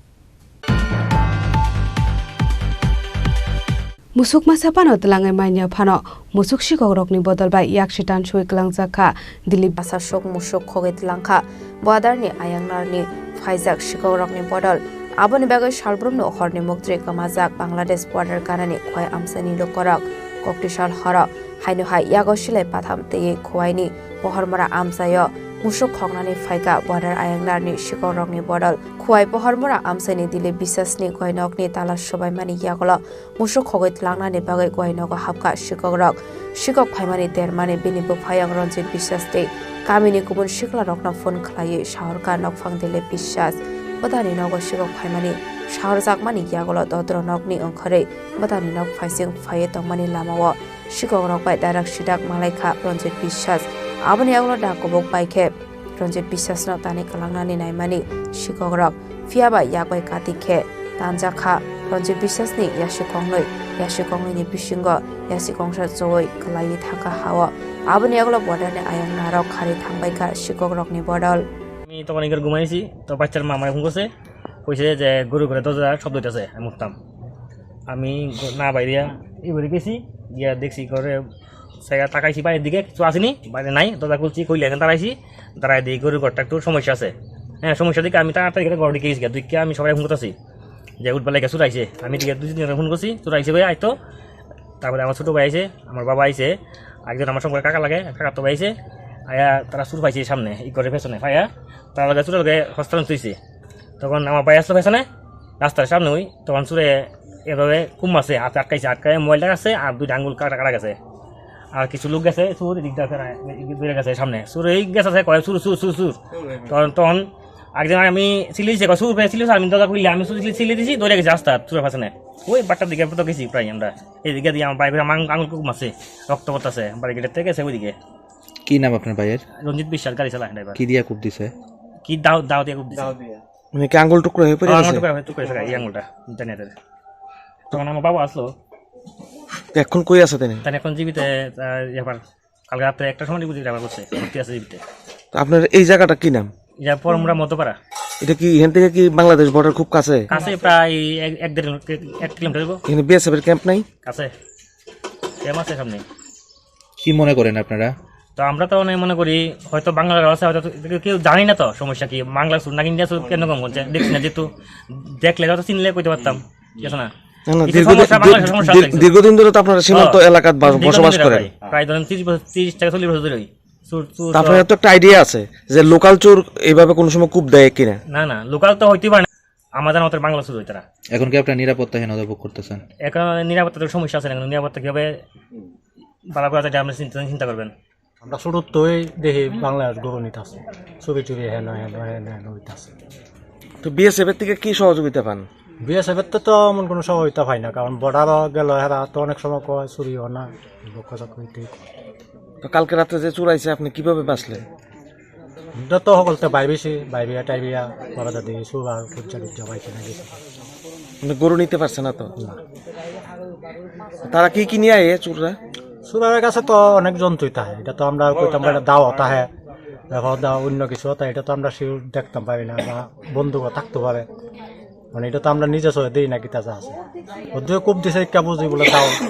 Musuk masa phano twlangwi manya phano musuk sikokrokni bodol bai yaksi tansugwi kwlangjak kha Dilip. Masa sok musuk khogwi twlang kha, border ni ayang narni phaijak sikokrokni bodol. Aboni bagwi salbrumno horni muktwi kwmajak Bangladesh border ganani Khowai amchaini lukorok. Koktisal horo haino hai yago silai patham twiwi Khowaini Pohormora amchaio musuk khoknani phaikha border ayang narni sikokrokni bodol. Khowai Pohormora amchaini Dilip Biswasni goinokni tala sobaimani yagulo musuk khogwi twlangnani bagwi goinogo hapkha sikokrok. Sikok phaimani dermani bini bwphayong Ranjit Biswas tei kamini kubun siklarokno phone khlaiwi sahorkha nokphang Dilip Biswas. Bwdani nogo sikok phaimani sahorjakmani yagulo dodro nokni wngkhorwi bwdani nok phaising phaiwi tongmani lamao Sikok rok bai darak sidak malai kha Ranjit Biswas. Aboni yagulo da kubuk pai khe Ranjit Biswas no tani kwlangnani naimani sikok rok. Phiya ba yak bai kati khe tanjak kha Ranjit Biswas ni yasi kongnwi. Yasi kongnwi ni bisingo yasi kongsa chowui kwlaiwi thangkha hao. Aboni yagulo border ni ayang narok khari thangbai kha sikok rok ni bodol. আমি তখন এখানে ঘুমাইছি, তো বাচ্চার মা আমায় ফোন করছে, কইছে যে গরু ঘরে দরজা শব্দ হইতেছে, আমি উঠতাম। আমি গ-, না বাইরিয়া এই বাড়ি গেছি, গিয়া দেখছি ঘরে, সেগা তাকাইছি বাইরের দিকে, কিছু আসেনি, বাইরে নাই, দরজা খুলছি, খুলে এখানে দাঁড়াইছি, দাঁড়াই দেখি গরুর ঘরটা একটু সমস্যা আছে। হ্যাঁ, সমস্যা দেখে আমি তাড়াতাড়ি করে ঘরে ঢুকে গেছি, ঢুকে আমি সবাই ফোন করতেছি যে উঠবার লাগে চুর আইছে। আমি দিকে দুই তিন জনকে ফোন করছি, চুর আইছে ভাই, আইতো। তারপরে আমার ছোট ভাই আইছে, আমার বাবা আইছে, একজন আমার সঙ্গে কাকা লাগে, কাকা তো ভাই আইছে, আয়া তারা চুর পাইছে সামনে, ই করে পেছনে, পাইয়া তারা লগে চুরের লগে হস্তান্তর হইছে। তখন আমার ভাই আসলো পেছনে, রাস্তার সামনে ওই, তখন চুরে এভাবে কুম মারছে, হাতে আটকাইছে, আটকায় মোবাইলটা আছে, আর দুইটা আঙ্গুল কাটা, কাটা গেছে। আর কিছু লোক গেছে, চুর এদিক দিয়ে ফেরা, এদিক দিয়ে গেছে সামনে। চুর এই গেছে, আছে, কয়, "চুর, চুর, চুর, চুর।" তখন, তখন একজন আমি চিল্লি দিছে, কয়, "চুর, চুর, চুর।" আমি দরজা খুললে, আমি চুর চিল্লি, চিল্লি দিছি, দৌড়ে গেছে রাস্তা, চুরের পেছনে। ওই বাট্টার দিকে তো গেছি প্রায় আমরা। এদিকে দিয়ে আমার ভাই, আমার আঙ্গুল কুম আছে, রক্ত পড়তেছে, বাড়ি গেটের থেকে গেছে ওইদিকে। কি নাম আপনার ভাইয়ের? রঞ্জিত বিশ্বাস, গাড়ি চালায় ড্রাইভার। কি দিয়া কুপ দিছে? কি দাও, দাও দিয়ে কুপ দিছে। দাও দিয়ে। মানে কি আঙ্গুল টুকরো হয়ে পড়ে ও, আঙ্গুল গেছে? টুকরো হয়ে, টুকরো হয়ে গেছে, এই আঙ্গুলটা, জানিয়ে দেবে। তখন আমার বাবা আসলো। এখন কই আছে তিনি? তাহলে এখন জীবিত, আহ, ব্যাপার। কালকে রাত্রে একটা সময় বুঝি ব্যাপার করছে, ভর্তি আছে জীবিত। তো আপনার এই জায়গাটা কি নাম? এটা পরমরা মধ্যপাড়া। এটা কি এখান থেকে কি বাংলাদেশ বর্ডার খুব কাছে? কাছে প্রায় এক, এক দেড়, এক কিলোমিটার হইব। এখানে বিএসএফ এর ক্যাম্প নাই? কাছে। ক্যাম্প আছে সামনে। কি মনে করেন আপনারা? তো আমরা তো অনেক মনে করি হয়তো বাংলার আছে, হয়তো কেউ জানি না তো সমস্যা কি, বাংলা সুর নাকি ইন্ডিয়া সুর কেন কম করছে, দেখছি না, যেহেতু দেখলে হয়তো চিনলে কইতে পারতাম, ঠিক আছে না? না, না, কিছু দীর্ঘদিন, সমস্যা, বাংলাদেশের দীর্ঘ-, সমস্যা আছে। দীর্ঘদিন ধরে তো আপনারা সীমান্ত হ্যাঁ। এলাকাত বাস-, দীর্ঘদিন বসবাস ধরে করেন। ভাই, প্রায় ধরেন ত্রিশ বছর, ত্রিশ থেকে চল্লিশ বছর ধরে। চুর, চুর, তো আপনার চুর। তো একটা আইডিয়া আছে যে লোকাল চোর এইভাবে কোনো সময় কূপ দেয় কিনা? না, না, লোকাল তো হইতে পারে না। আমাদের মতো বাংলা চুর হইতে না। এখন কি আপনারা নিরাপত্তাহীনতা ভোগ করতেছেন? এখন নিরাপত্তার সমস্যা আছে না, এখন নিরাপত্তা কিভাবে ভালো করা যায়, এটা আপনি চিন্তা, চিন্তা করবেন। আমরা ছোটত্বই দেখি বাংলাদেশ গরু নিতে আছে, চুরি চুরি হেন হেন হেন হেন হইতে আছে। তো বিএসএফ এর থেকে কি সহযোগিতা পান? বিএসএফ এর তো তেমন কোনো সহযোগিতা পাই না, কারণ বর্ডারও গেল, এরা তো অনেক সময় কয় চুরি হয় না, লক্ষ্য চাকরিতে। তো কালকে রাতে যে চুর আইছে, আপনি কিভাবে বাঁচলেন? এটা তো সকলতে বাইবেছি, বাইবিয়া টাইবিয়া করা যাতে চুর আর খুঁজা টুজা পাইছে না কিছু। মানে গরু নিতে পারছে না তো? না। তারা কি কি নিয়ে আয় চুররা? চুরের কাছে তো অনেক জন্তুই থাকে, এটা তো আমরা কইতাম পারি না, দাও থাকে, এরপর দাও অন্য কিছু থাকে, এটা তো আমরা শিওর দেখতাম পারি না, বা বন্দুকও থাকতে পারে, মানে এটা তো আমরা নিজে চোখে দেখি না কিতা যা আছে। ওদের খুব দিছে একটা বুঝি বলে দাও আছে।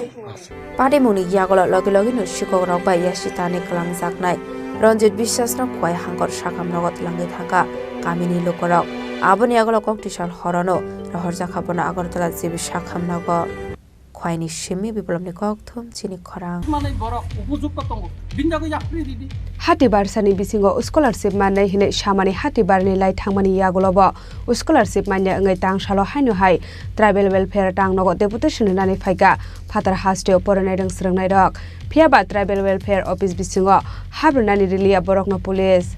Patimungni yagulo logi logi no sikok rok bai yasi tani kwlangjaknai Ranjit Biswas no Khowai Hangkor sakam nogo twlangwi thangkha kamini lukorok. Aboni yagulo kok tisal horono rohorjakha bono Agartala G B sakam nogo. Khowai ni simi Biplobni kok thum chini khorang. Manwi borok upojukto tongo. Bini bagwi yapri ridi. Hati barsani bisingo scholarship mannai hinwi samani hati barni lai thangmani yagulobo scholarship manya wngwi tangsalo haino hai Tribal Welfare tang nogo deputation rwnani phaikha phatar hasteo porinai rwng swrwngnairok. Phiyaba Tribal Welfare Office bisingo habrwnani riliya borokno police.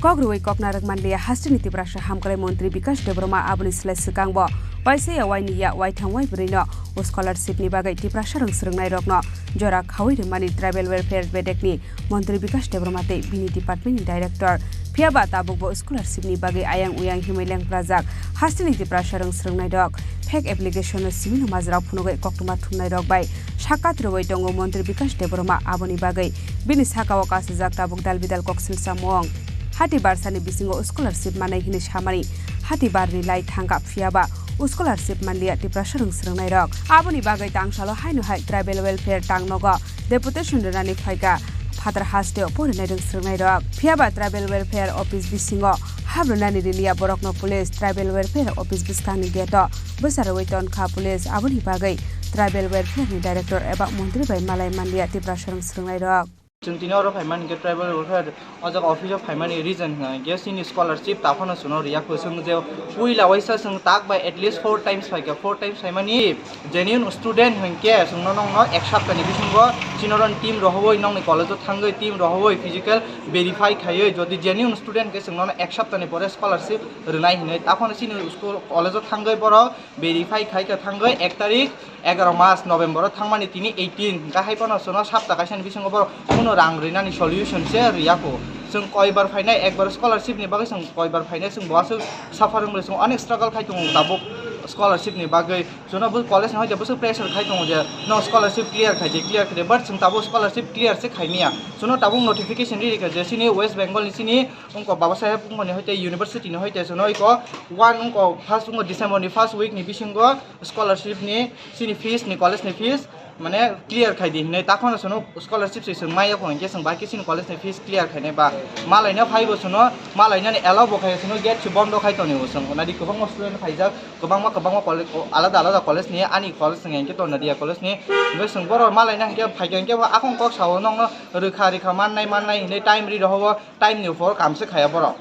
Kok rwui kokna rwkmanliya hasteni Tiprasa hamkrai montri Bikash Debbarma aboni slai swkangbo waisa ya waini ya waithang waibrwino scholarship ni bagwi Tiprasa rwng swrwngnairokno jora khaui rwmani Tribal Welfare bedekni montri Bikash Debbarma tei bini department ni director. Phiyaba tabukbo scholarship ni bagwi ayang uyang himwi lengprajak hasteni Tiprasa rwng swrwngnairok fake application no simi no majra phunugwi koktwma thumnairok bai sakat rwui tongo montri Bikash Debbarma. Aboni bagwi bini sakao kasijak tabuk dal bidal koksil samung. Hati barsani bisingo scholarship manai hinwi samani hati barni lai thangkha, phiyaba scholarship manliya Tiprasa rwng swrwngnairok. Aboni bagwi tangsalo haino hai Tribal Welfare tang nogo deputation rwnani phaikha phatar hasteo porinai rwng swrwngnairok. Phiyaba Tribal Welfare Office bisingo habrwnani riliya borokno police Tribal Welfare Office bwskangni gate-o bwcharwi tonkha police. Aboni bagwi Tribal Welfare ni director eba montri bai malai manliya Tiprasa rwng swrwngnairok. Chwng tini oro phaimani khe tribal welfare o jaga office o phaimani reason hwnkha hwnkhe chini scholarship taphano chwngno riya kho. Chwng je puila waisa chwng tak bai at least four times phaikha, four times phaimani genuine student hwnkhe chwngno nokno ek saptani bisingo chini oro team rohoi nokni college o thangwi team rohoi physical verify khaiwi, jodi genuine student khe chwngno ek saptani pore scholarship rwnai hinwi taphano chini school college o thangwi borok verify khaikha thangwi ek tarik egaro mas November o thangmani tini eighteen, hwnkhe hai phano chwngno sapta kaisani bisingo borok kuno rang rinani solution se riya kho. Chwng koibar phainai, ekbar scholarship ni bagwi chwng koibar phainai, chwng bo aswk suffering bai chwng onek struggle khai tongo tabuk scholarship ni bagwi. Chwngno bo college ni hoite bwswk pressure khai tongo je no scholarship clear khai di, clear khai di, but chwng tabuk scholarship clear se khai manya. Chwngno tabuk notification ri rikha je chini West Bengal ni chini wngkha Baba Saheb wngmani hoite university ni hoite chwngno iko one wngkha first wngkha December ni first week ni bisingo scholarship ni chini fees ni college ni fees mane clear khai di hinwi takhorno chwngno scholarship se chwng maya kho hinkhe chwng bai khe chini college ni fees clear khainai ba malaina phaibo chwngno malainani allow bo khai chwngno gate se bondo khai tonwi chwng nadi kwbangma student khaijak kwbangma kwbangma college alada alada college ni ani college ni hinkhe to Nadia college ni hwnkhe chwng borok malaina hinkhe phaikha hinkhe bo akhong kok sao nokno rwkha rwkha mannai mannai hinwi time ri rohobo. Time ni upor kam se khaya borok.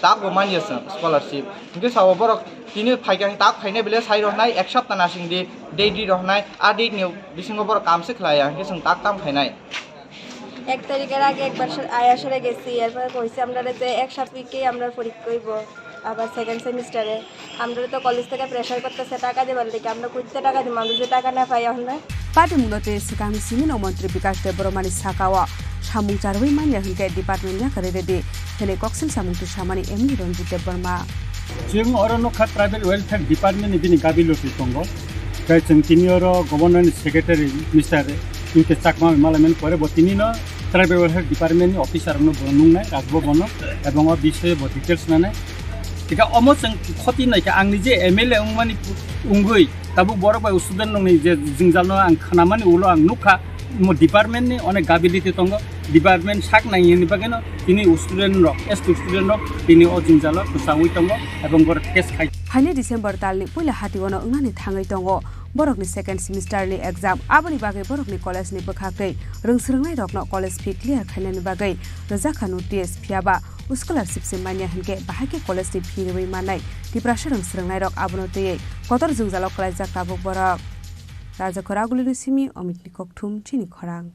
Tak bo manya chwng scholarship. Hinkhe sao borok tini phaikha tak phainai bile sai rohnai ek sapta nasing di date di rohnai a date ni bisingo borok kam se khlaiya hinkhe chwng tak tam phainai. এক তারিখের আগে একবার সা-, আয়া সরে গেছি, এরপরে কইছে আমরা যে এক সপ্তাহে আমরা পরীক্ষা হইব, আবার সেকেন্ড সেমিস্টারে। আমরা তো কলেজ থেকে প্রেশার করতেছে টাকা দেবার লেগে, আমরা কইতে টাকা দিব, আমরা যে টাকা না পাই এখন না। Pati mungno tei swkangni simi no montri Bikash Debbarmani sakao samung charwi manya hwnkhe department yakarwi rwdi hwnwi koksil samung twi samani M L A Ranjit Debbarma. Chwng oro nukha tribal welfare department ni bini gabilotwi tongo. Tei chwng tini oro governor ni secretary Mister U K Chakma bai malaimani pore bo tini no tribal welfare department ni officer rokno bo nungnai Rajbhavan no ebong o bisoyo bo details nanai. Tika omo chwng khoti naikha ang nije M L A wngmani wngwi tabuk borok bai student rokni je jwngjal no ang khwnamani ulo ang nukha mo department ni onek gability tongo, department sak nang yani bagwi no tini student rok S T student rok tini o jwngjal o kwchangwi tongo ebong borok case khai. Phaini December talni puila hati ono wngnani thangwi tongo borokni second semester ni exam, aboni bagwi borokni college ni bwkhaktwi rwngswrwngnairokno college fee clear khainani bagwi rwjakha notice, phiyaba scholarship se manya hinkhe bahai khe college ni fee rwui mannai Tiprasa rwngswrwngnairok abono twiwi kotor jwngjalo kwlaijak tabuk borok. Rajakhor Agulini simi Omitni Kokthum chini khorang.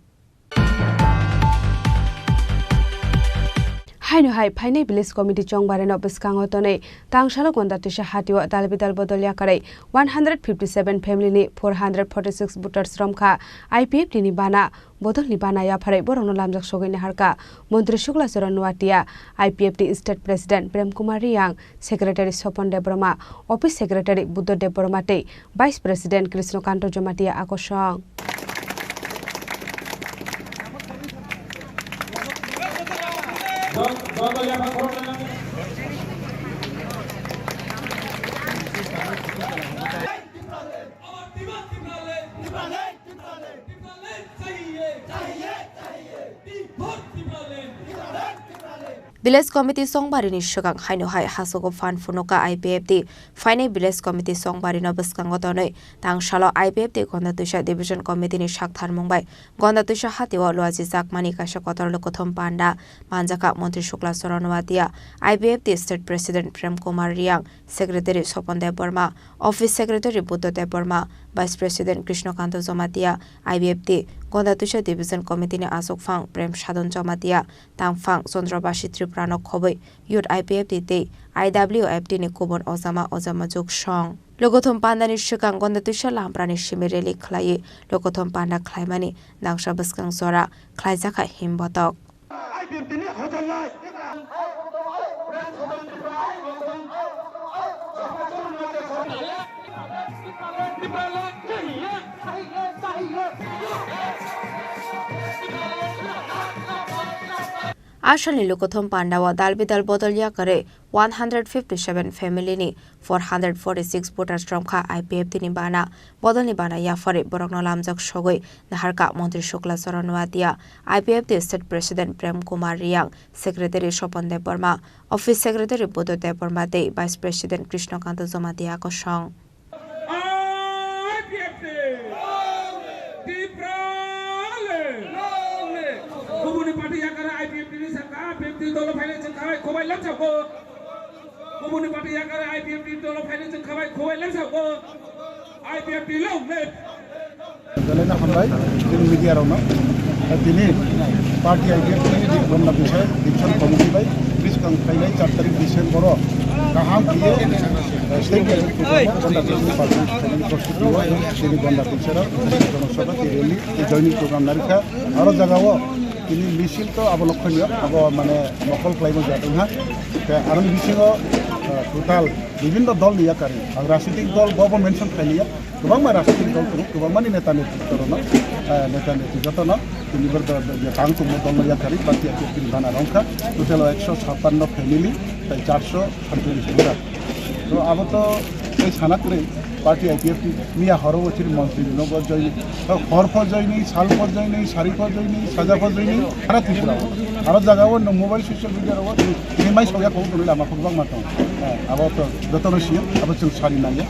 Haino hai phainai village committee chongbarino bwskango tonwi tangsalo Gonda Twisa hatio dalbidal bodol yakarwi one hundred fifty seven family ni four hundred forty six voters romkha I P F T ni bana. Bodolni bana yapharwi borokno lamjak sogwi naharkha Montri Shukla Charan Noatia, I P F T State President Prem Kumar Reang, Secretary Sopon Debbarma, Office Secretary Buddha Debbarma tei Vice President Krishna Kanto Jamatia akosong. Village Committee chongbarini swkang haino hai hasogo phan phunukha I P F T. Phainai Village Committee chongbarino bwskango tonwi tangsalo I P F T Gonda Twisa Division Committee ni saktharmung bai Gonda Twisa hatio luajijakmani kaisa kotor lukuthum panda manjakha Montri Shukla Charan Noatia, I P F T State President Prem Kumar Reang, Secretary Sopon Debbarma, Office Secretary Buddha Debbarma, Vice President Krishna Kanto Jamatia, I P F T Gonda Twisa Division Committee ni achukphang Prem Sadon Jamatia, tangphang Chandrabasi Tripura no khobwi Youth I P F T tei I W F T ni kubun ojama ojama juk song. Lukuthum pandani swkang Gonda Twisa Lamprani simi rally khlaiwi lukuthum panda khlaimani nangsa bwskang jora khlaijakha himbotok. Asalni lukuthum pandao dal bidal bodol yakarwi one hundred fifty seven family ni four hundred forty six voters romkha I P F T ni bana. Bodolni bana yapharwi borokno lamjak sogwi naharkha Montri Shukla Charan Noatia, I P F T State President Prem Kumar Reang, Secretary Sopon Debbarma, Office Secretary Buddha Debbarma tei Vice President Krishna Kanto Jamatia kosong. I P F T! Tipra le! Dolo phainai chwng khabai khobai lamsao. Kubuni party yakare I P F T dolo phainai chwng khabai khobai lamsao. I P F T long live. Belai no hambai, chini media rok no. Tini party I P F T ni Gonda Bisai Division Committee bai bwskang phainai char tarik December o kaham khe, eh, state level program o Gonda Bisai party ni program prostuti o tini Gonda Bisai rok jonosabha tei rally tei joining program narikha. Aro jaga o tini misil to abo lokhonyo, abo mane nokol khlaimo jatong ha. Te aroni bisingo, eh, total bibhinno dol ni yakari, ang rajnitik dol bo bo mention khailiya, kwbangma rajnitik dol tongo, kwbangmani neta netriktorokno, eh, neta netri jotono tini bo do-, do-, je tang tongmo dolno yakari, party I P F T ni bana rongkha, total o ekso sappanno family, tai charso sancholish voter. To abo to tei sana kwrwi, party I P F T miya horo bo chini montri no bo joini, hor pho joini, sal pho joini, sari pho joini, saja pho joini, sara Tripura o. Aro jaga o no mobile social media ro tini mai sokya kho tini lama kho bang ma tong. Eh, abo to joto no siyo, abo chwng sari nangya.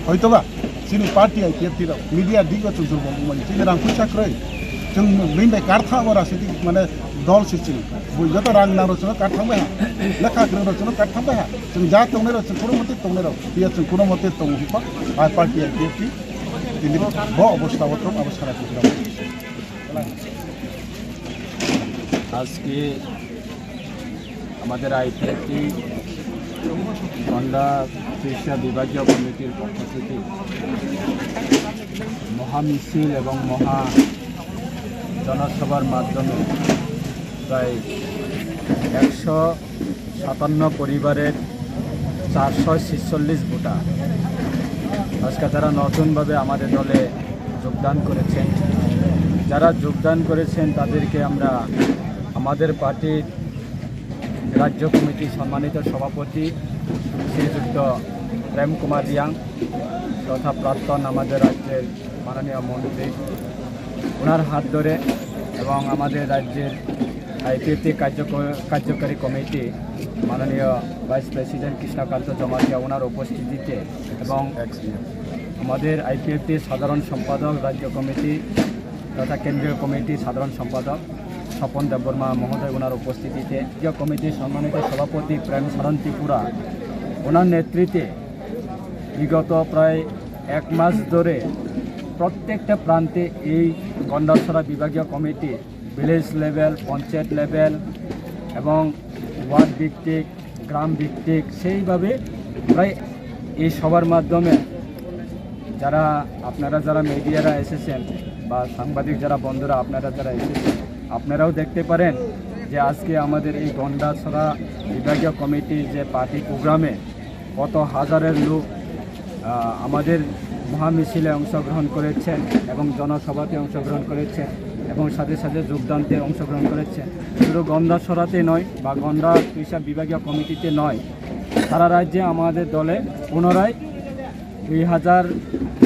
Hoito ba chini party I P F T rok media digo chwng chwng bong mani chini rang puisa kwrwi. Chwng bini bai kar tha bo rajnitik mane dol se chini. Bo joto rang nang rok chwng kar thang bai ha. Lekha kwrwng rok chwng kar thang bai ha. Chwng ja tongnai rok, chwng kuno mate tongnai rok, iya chwng kuno mate tong hwnba, ai party I P F T tini bo obostha o tong, abo sara Tripura. আজকে আমাদের আইপিএফটি গন্ডা ত্রিশা বিভাগীয় কমিটির পক্ষ থেকে মহামিছিল এবং মহা জনসভার মাধ্যমে প্রায় একশো সাতান্ন পরিবারের চারশো ছেচল্লিশ ভোটার আজকে তারা নতুনভাবে আমাদের দলে যোগদান করেছেন। যারা যোগদান করেছেন তাদেরকে আমরা আমাদের পার্টির রাজ্য কমিটির সম্মানিত সভাপতি শ্রীযুক্ত প্রেম কুমার রিয়াং তথা প্রাক্তন আমাদের রাজ্যের মাননীয় মন্ত্রী, ওনার হাত ধরে এবং আমাদের রাজ্যের আইপিএফটি কার্যক-, কার্যকরী কমিটি মাননীয় ভাইস প্রেসিডেন্ট কৃষ্ণকান্ত জমাতিয়া ওনার উপস্থিতিতে এবং আমাদের আইপিএফটির সাধারণ সম্পাদক, রাজ্য কমিটি তথা কেন্দ্রীয় কমিটির সাধারণ সম্পাদক স্বপন দেববর্মা মহোদয় ওনার উপস্থিতিতে, কেন্দ্রীয় কমিটির সম্মানিত সভাপতি প্রেম সারণ ত্রিপুরা ওনার নেতৃত্বে বিগত প্রায় এক মাস ধরে প্রত্যেকটা প্রান্তে এই গন্ডাছড়া বিভাগীয় কমিটি, ভিলেজ লেভেল, পঞ্চায়েত লেভেল এবং ওয়ার্ড ভিত্তিক, গ্রাম ভিত্তিক, সেইভাবে প্রায় এই সভার মাধ্যমে যারা, আপনারা যারা মিডিয়ারা এসেছেন বা সাংবাদিক যারা বন্ধুরা আপনারা যারা এসেছেন, আপনারাও দেখতে পারেন যে আজকে আমাদের এই গন্ডাছড়া বিভাগীয় কমিটির যে পার্টি প্রোগ্রামে কত হাজারের লোক, আহ, আমাদের মহামিছিলে অংশগ্রহণ করেছেন এবং জনসভাতে অংশগ্রহণ করেছেন এবং সাথে সাথে যোগদানতে অংশগ্রহণ করেছেন। শুধু গন্ডাছড়াতে নয় বা গন্ডা ত্রিশা বিভাগীয় কমিটিতে নয়, সারা রাজ্যে আমাদের দলে পুনরায় দুই হাজার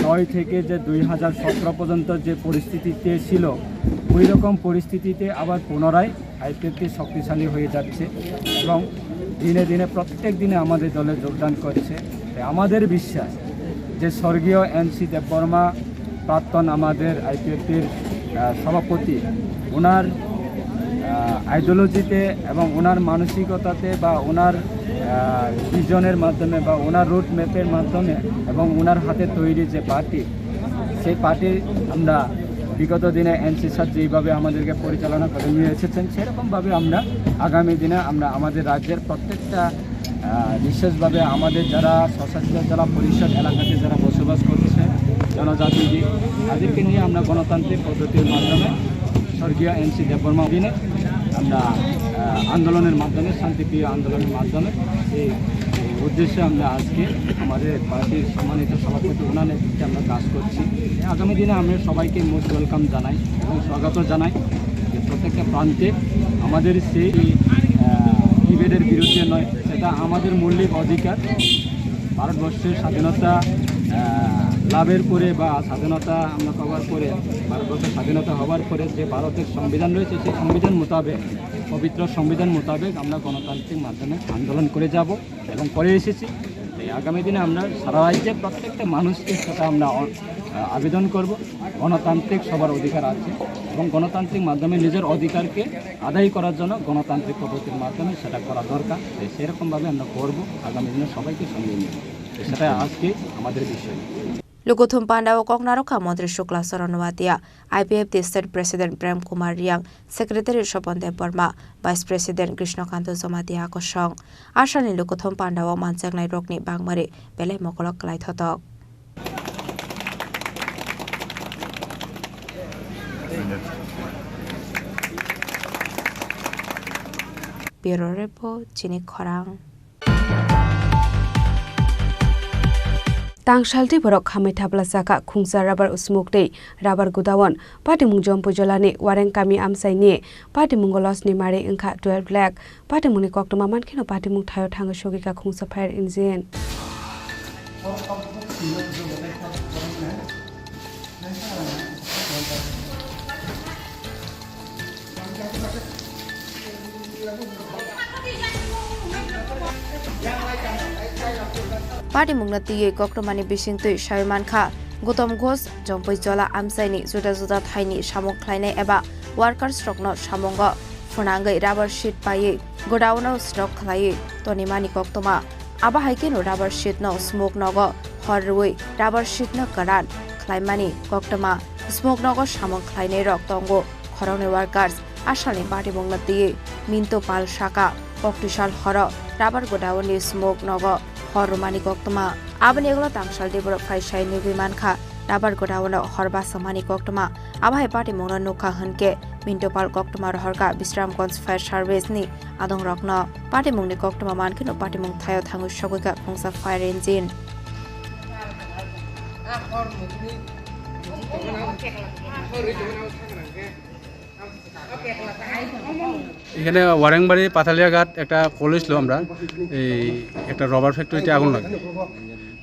নয় থেকে যে দুই হাজার সতেরো পর্যন্ত যে পরিস্থিতিতে ছিল, ওই রকম পরিস্থিতিতে আবার পুনরায় আইপিএফটি শক্তিশালী হয়ে যাচ্ছে এবং দিনে দিনে প্রত্যেক দিনে আমাদের দলে যোগদান করছে। তাই আমাদের বিশ্বাস যে স্বর্গীয় এনসি দেববর্মা, প্রাক্তন আমাদের আইপিএফটির, আহ, সভাপতি, ওনার, আহ, আইডিওলজিতে এবং ওনার মানসিকতাতে বা ওনার, আহ, ভিশনের মাধ্যমে বা ওনার রোড ম্যাপের মাধ্যমে এবং ওনার হাতে তৈরি যে পার্টি, সেই পার্টি আমরা বিগত দিনে এনসি স্যার যেইভাবে আমাদেরকে পরিচালনা করে নিয়ে এসেছেন, সেরকমভাবে আমরা আগামী দিনে আমরা আমাদের রাজ্যের প্রত্যেকটা, আহ, বিশেষভাবে আমাদের যারা স্বশাসিত জেলা পরিষদ এলাকাতে যারা বসবাস করছে জনজাতি, তাদেরকে নিয়ে আমরা গণতান্ত্রিক পদ্ধতির মাধ্যমে স্বর্গীয় এনসি দেববর্মা অধীনে আমরা, আহ, আন্দোলনের মাধ্যমে, শান্তিপ্রিয় আন্দোলনের মাধ্যমে এই, এই উদ্দেশ্যে আমরা আজকে আমাদের পার্টির সম্মানিত সভাপতি ওনার নেতৃত্বে আমরা কাজ করছি। আগামী দিনে আমরা সবাইকে মোস্ট ওয়েলকাম জানাই এবং স্বাগত জানাই যে প্রত্যেকটা প্রান্তে আমাদের সেই, আহ, টিবেটের বিরুদ্ধে নয়, সেটা আমাদের মৌলিক অধিকার। ভারতবর্ষের স্বাধীনতা, আহ, লাভের পরে বা স্বাধীনতা আমরা পাওয়ার পরে, ভারতবর্ষের স্বাধীনতা হওয়ার পরে যে ভারতের সংবিধান রয়েছে, সেই সংবিধান মোতাবেক, পবিত্র সংবিধান মোতাবেক আমরা গণতান্ত্রিক মাধ্যমে আন্দোলন করে যাব এবং করে এসেছি। তাই আগামী দিনে আমরা সারা রাজ্যের প্রত্যেকটা মানুষকে সেটা আমরা অ-, আহ, আবেদন করব। গণতান্ত্রিক সবার অধিকার আছে, এবং গণতান্ত্রিক মাধ্যমে নিজের অধিকারকে আদায় করার জন্য গণতান্ত্রিক পদ্ধতির মাধ্যমে সেটা করা দরকার। তাই সেরকমভাবে আমরা করব, আগামী দিনে সবাইকে সঙ্গে নিয়ে। তো সেটাই আজকে আমাদের বিষয়। Lukuthum pandao kok narwkha Montri Shukla Charan Noatia, I P F T State President Prem Kumar Reang, Secretary Sopon Debbarma, Vice President Krishna Kanto Jamatia kosong. Asalni lukuthum pandao manjaknai rokni bangmari belai mokolok kwlai thotok. Bureau Report, Chini Khorang. Tangsaltwi borok khamwi thapla chakha khungsa rubber smoke tei rubber godown. Patimung Jompui Jolani Wareng kami amchaini patimung golosni mari wngkha twelve lakh. Patimungni koktwma mankheno patimung thaio thangwi sogwikha khungsa fire engine. Patimungno twiwi koktwmani bisingtwi sawi mankha, Gautam Ghosh, Jompui Jola amchaini juda juda thaini samung khlainai eba workers rokno samungo phwnangwi rubber sheet paiwi godown-o stock khlaiwi tonimani koktwma. Abo hai kheno rubber sheet-no smoke nogo hor rwui rubber sheet-no kwran khlaimani koktwma. Smoke nogo samung khlainairok tongo khoroknwi workers. Asalni patimungno twiwi Mintu Pal saka, koktwsal horo rubber godown-ni smoke nogo hor rwmani koktwma. Aboni ulo tangsaltwi borok phai sai nugwi mankha rubber godown-o hor bachomani koktwma. Abo hai patimungno nukha hwnkhe Mintu Pal koktwma rohorkha Bisramganj Fire Service-ni adongrokno. Patimungni koktwma mankheno patimung thaio thangwi sogwikha khungsa fire engine. এখানে ওয়ারেংবাড়ি পাথালিয়াঘাট একটা কল হয়েছিল, আমরা এই একটা রাবার ফ্যাক্টরিতে আগুন লাগে।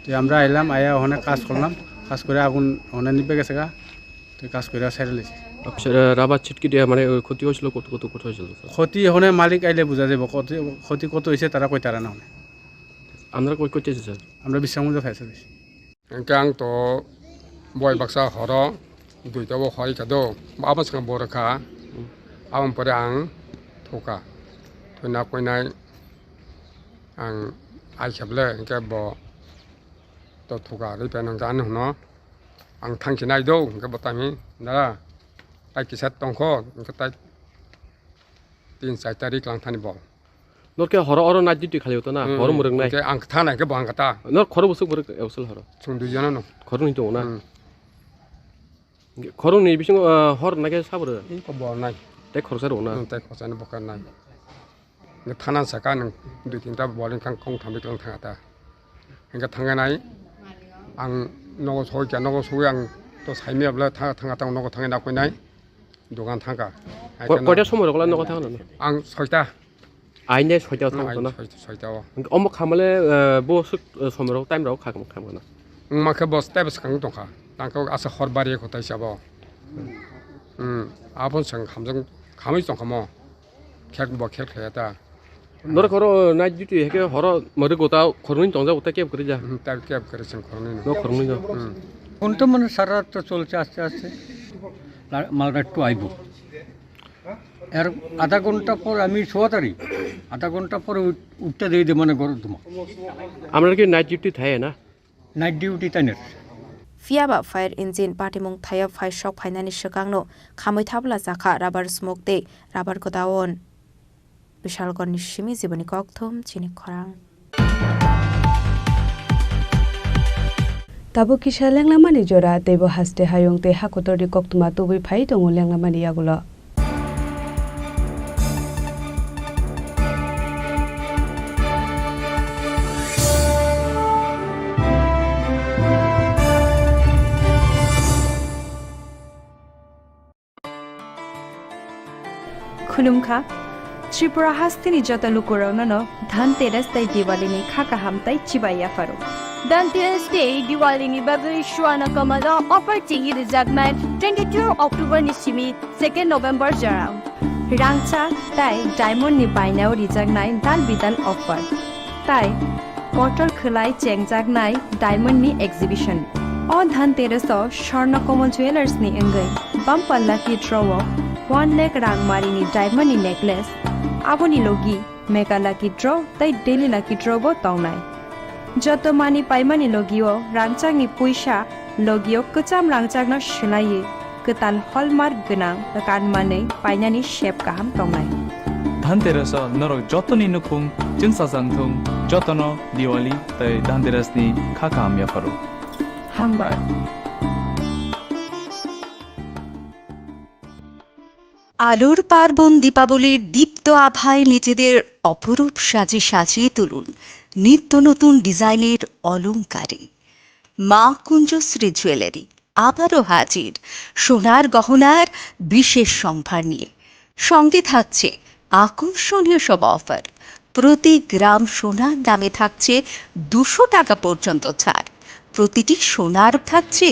তো আমরা এলাম, আয়া ওখানে কাজ করলাম, কাজ করে আগুন ওখানে নিভে গেছে গা। তো কাজ করে ছেড়ে লেছি। আচ্ছা, আহ, রাবার ছিটকে দিয়ে মানে ওই ক্ষতি হয়েছিল, কত, কত, কত হয়েছিল, স্যার? ক্ষতি ওখানে মালিক আইলে বোঝা যাবে, ক্ষতি, ক্ষতি কত হয়েছে তারা কইতারা না ওখানে। আপনারা কই করতেছে, স্যার? আমরা Bishramganj fire service. Hingke ang to boi baksa horo duita bo hoi kha do, abo swkang bo rwkha, aboni pore ang thuka, thuina koinai ang ai khe ble hingke bo to thuka ri pai nang ani hwno ang thang khe nai do, hingke bo tami dara tai kisa tongkho, hingke tai tin char tarik lang thani bo. Nor khe horo oro night duty khali to na, hmm, horo mwrwk nai. Hingke ang thang nai khe bo ang kata. Nor khoro bwswk mwrwk ebsol horo? Chwng dui jona no. Khoro ni tongo na? Hmm. Khoro ni bisingo, ah, hor nai khe sabra? Iko bo nai. Tai khoroksa rw na? Hmm, tai khoroksa ni bokar nai. Nge thana saka nang dui tinta bol wngkha kong thambi klang thang ta. Hingke thangwi nai ang nogo soi kha, nogo soi ang to saimya bwle thang, thang ta nogo thangwi nakoi nai. Dogan thangkha. Ko-, koita somoi rok lai nogo thangna? Ang soita. Aine soita o thangkha na? Soita, soita o. Omo khamale, eh, bo suk, eh, somoi rok time rok kha khamkha na? Wngma khe bo step swkang tongkha. Tangkhe asa hor bari kho taisa bo. Hmm. Abon swkang khamjang khamwi tongkha mo. Khek bo khel khaya ta. Norok horo night duty heke horo mari gota khoroknwi tongjak, uta keb kwrwi ja? Hmm, ta keb kwrwi chwng khoroknwi no. No khoroknwi no. Hmm. এখন তো মানে সারা রাত তো চলছে আস্তে আস্তে। লা-, মালটা একটু আইবো। এর আধা ঘন্টা পর আমি সোয়া তারি, আধা ঘন্টা পরে উঠ-, উঠতে দিয়ে দে মানে গরম ধোঁয়া। Amra ki night duty thaye na? Night duty tainer. Phiya ba fire engine patimung thaio phai sok phainani swkangno khamwi thabla chakha rubber smoke tei rubber godown. Bishalgarhni simi Jiboni Kokthum, Chini Khorang. Tabuk kisa lenglamani jora, teibo haste hayung tei hakotorni koktwma tubui phai tongo lenglamani yagulo. Khulumkha, Tripura hasteni joto lukurokno no Dhanteras tei Diwali ni kha kaham tei chibai yapharo. Dhanteras tei Diwali ni bagwi Swarna Kamal o offer chengwi rijaknai twenty-two October ni simi second November jora. Rangchak tei diamond ni bainao rijaknai dal bidal offer. Tai kotor khwlai chengjaknai diamond ni exhibition. O Dhanteras o Swarna Kamal Jewellers ni wngwi Bumper lucky draw o one lakh rang marini diamond ni necklace, aboni logi Mega Lucky Draw tei Daily Lucky Draw bo tongnai. Joto manwi paimani logio rangchakni puisa logio kwcham rangchakno swlaiwi kwtal hallmark gwnang kan manwi painani sep kaham tongnai. Dhanteras o norok jotoni nukhung chwngsajak thung, jotono Diwali tei Dhanteras ni kha kaham yapharo. Hambai. আলোর পার্বণ দীপাবলির দীপ্ত আভায় নিজেদের অপরূপ সাজে সাজিয়ে তুলুন নিত্য নতুন ডিজাইনের অলংকারে। মা কুঞ্জশ্রী জুয়েলারি আবারও হাজির সোনার গহনার বিশেষ সম্ভার নিয়ে। সঙ্গে থাকছে আকর্ষণীয় সব অফার। প্রতি গ্রাম সোনার দামে থাকছে দুশো টাকা পর্যন্ত ছাড়। প্রতিটি সোনার থাকছে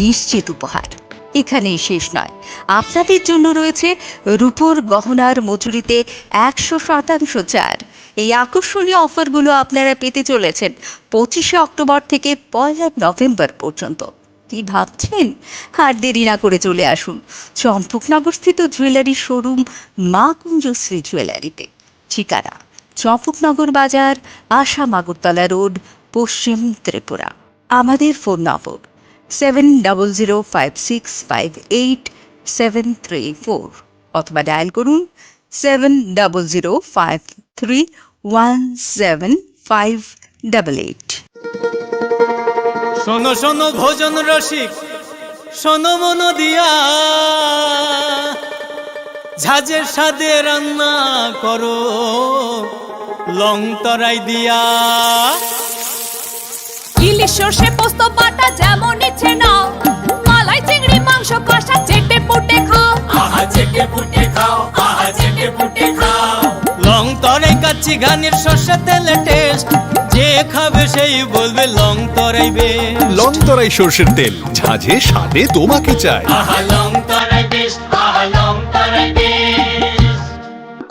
নিশ্চিত উপহার। এখানেই শেষ নয়, আপনাদের জন্য রয়েছে রূপোর গহনার মজুরিতে একশো শতাংশ ছাড়। এই আকর্ষণীয় অফারগুলো আপনারা পেতে চলেছেন পঁচিশে অক্টোবর থেকে পয়লা নভেম্বর পর্যন্ত। কি ভাবছেন? আর দেরি না করে চলে আসুন চম্পকনগরস্থিত জুয়েলারি শোরুম মা কুঞ্জশ্রী জুয়েলারিতে। ঠিকানা: চম্পকনগর বাজার, আসাম আগরতলা রোড, পশ্চিম ত্রিপুরা। আমাদের ফোন নম্বর seven double zero five six five eight seven three four, অথবা ডায়াল করুন seven double zero five three one seven five double eight. শোনো শোনো ভোজন রসিক, শোনো মন দিয়া, ঝাঁঝের স্বাদে রান্না করো লং তরাই দিয়া। ইলিশ সর্ষে পোস্ত বাটা যেমন ইচ্ছে নাও, মালাই চিংড়ি মাংস কষা চেটে পুটে খাও। আহা চেটে পুটে খাও, আহা চেটে পুটে খাও। লং তরাই কাচ্চি ঘানির সর্ষে তেলে টেস্ট, যে খাবে সেই বলবে লং তরাই বেস্ট। লং তরাই সর্ষের তেল, ঝাঁঝে স্বাদে তোমাকে চাই। আহা লং তরাই বেস্ট, আহা লং তরাই best.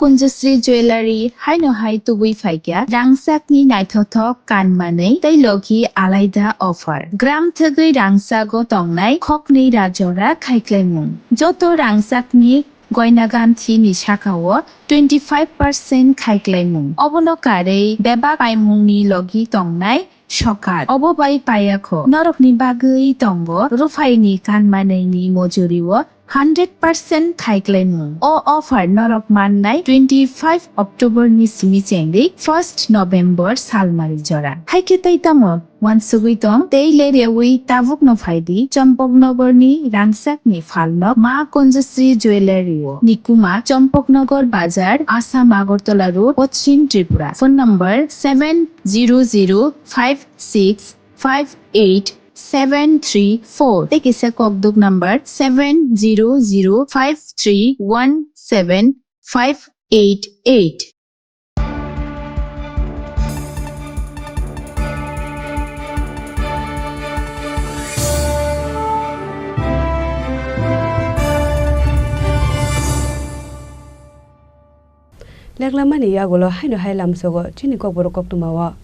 Kunjasri Jewellery haino hai tubui phaikya rangchakni naithothok kanmanwi tei logi alaida offer. Gram thwgwi rangchago tongnai khoknwi rajora khaiklaimung. Joto rangchakni goina ganthini sakao twenty five percent khaiklaimung. Obono karwi bebak paimungni logi tongnai sokat. Obo bai payakho norokni bagwi tongo ruphaini kanmanwini mojurio hundred percent khaiklaimung. O offer norok mannai twenty five October ni simi chengwi first November salmari jora. Haikhe tei tamo wansugwi tong? Tei le rewi tabukno phaidi Champaknagar ni rangchakni phalnok Ma Kunjasri Jewellery o. Nikuma Champaknagar Bazar, Assam Agartala Road, Poschim Tripura. Phone number seven zero zero five six five eight seven three four. Tei kisa kokduk number seven zero zero five three one seven five eight eight. Leklamani yagulo haino hai lamsogo chini kokborok koktwmao.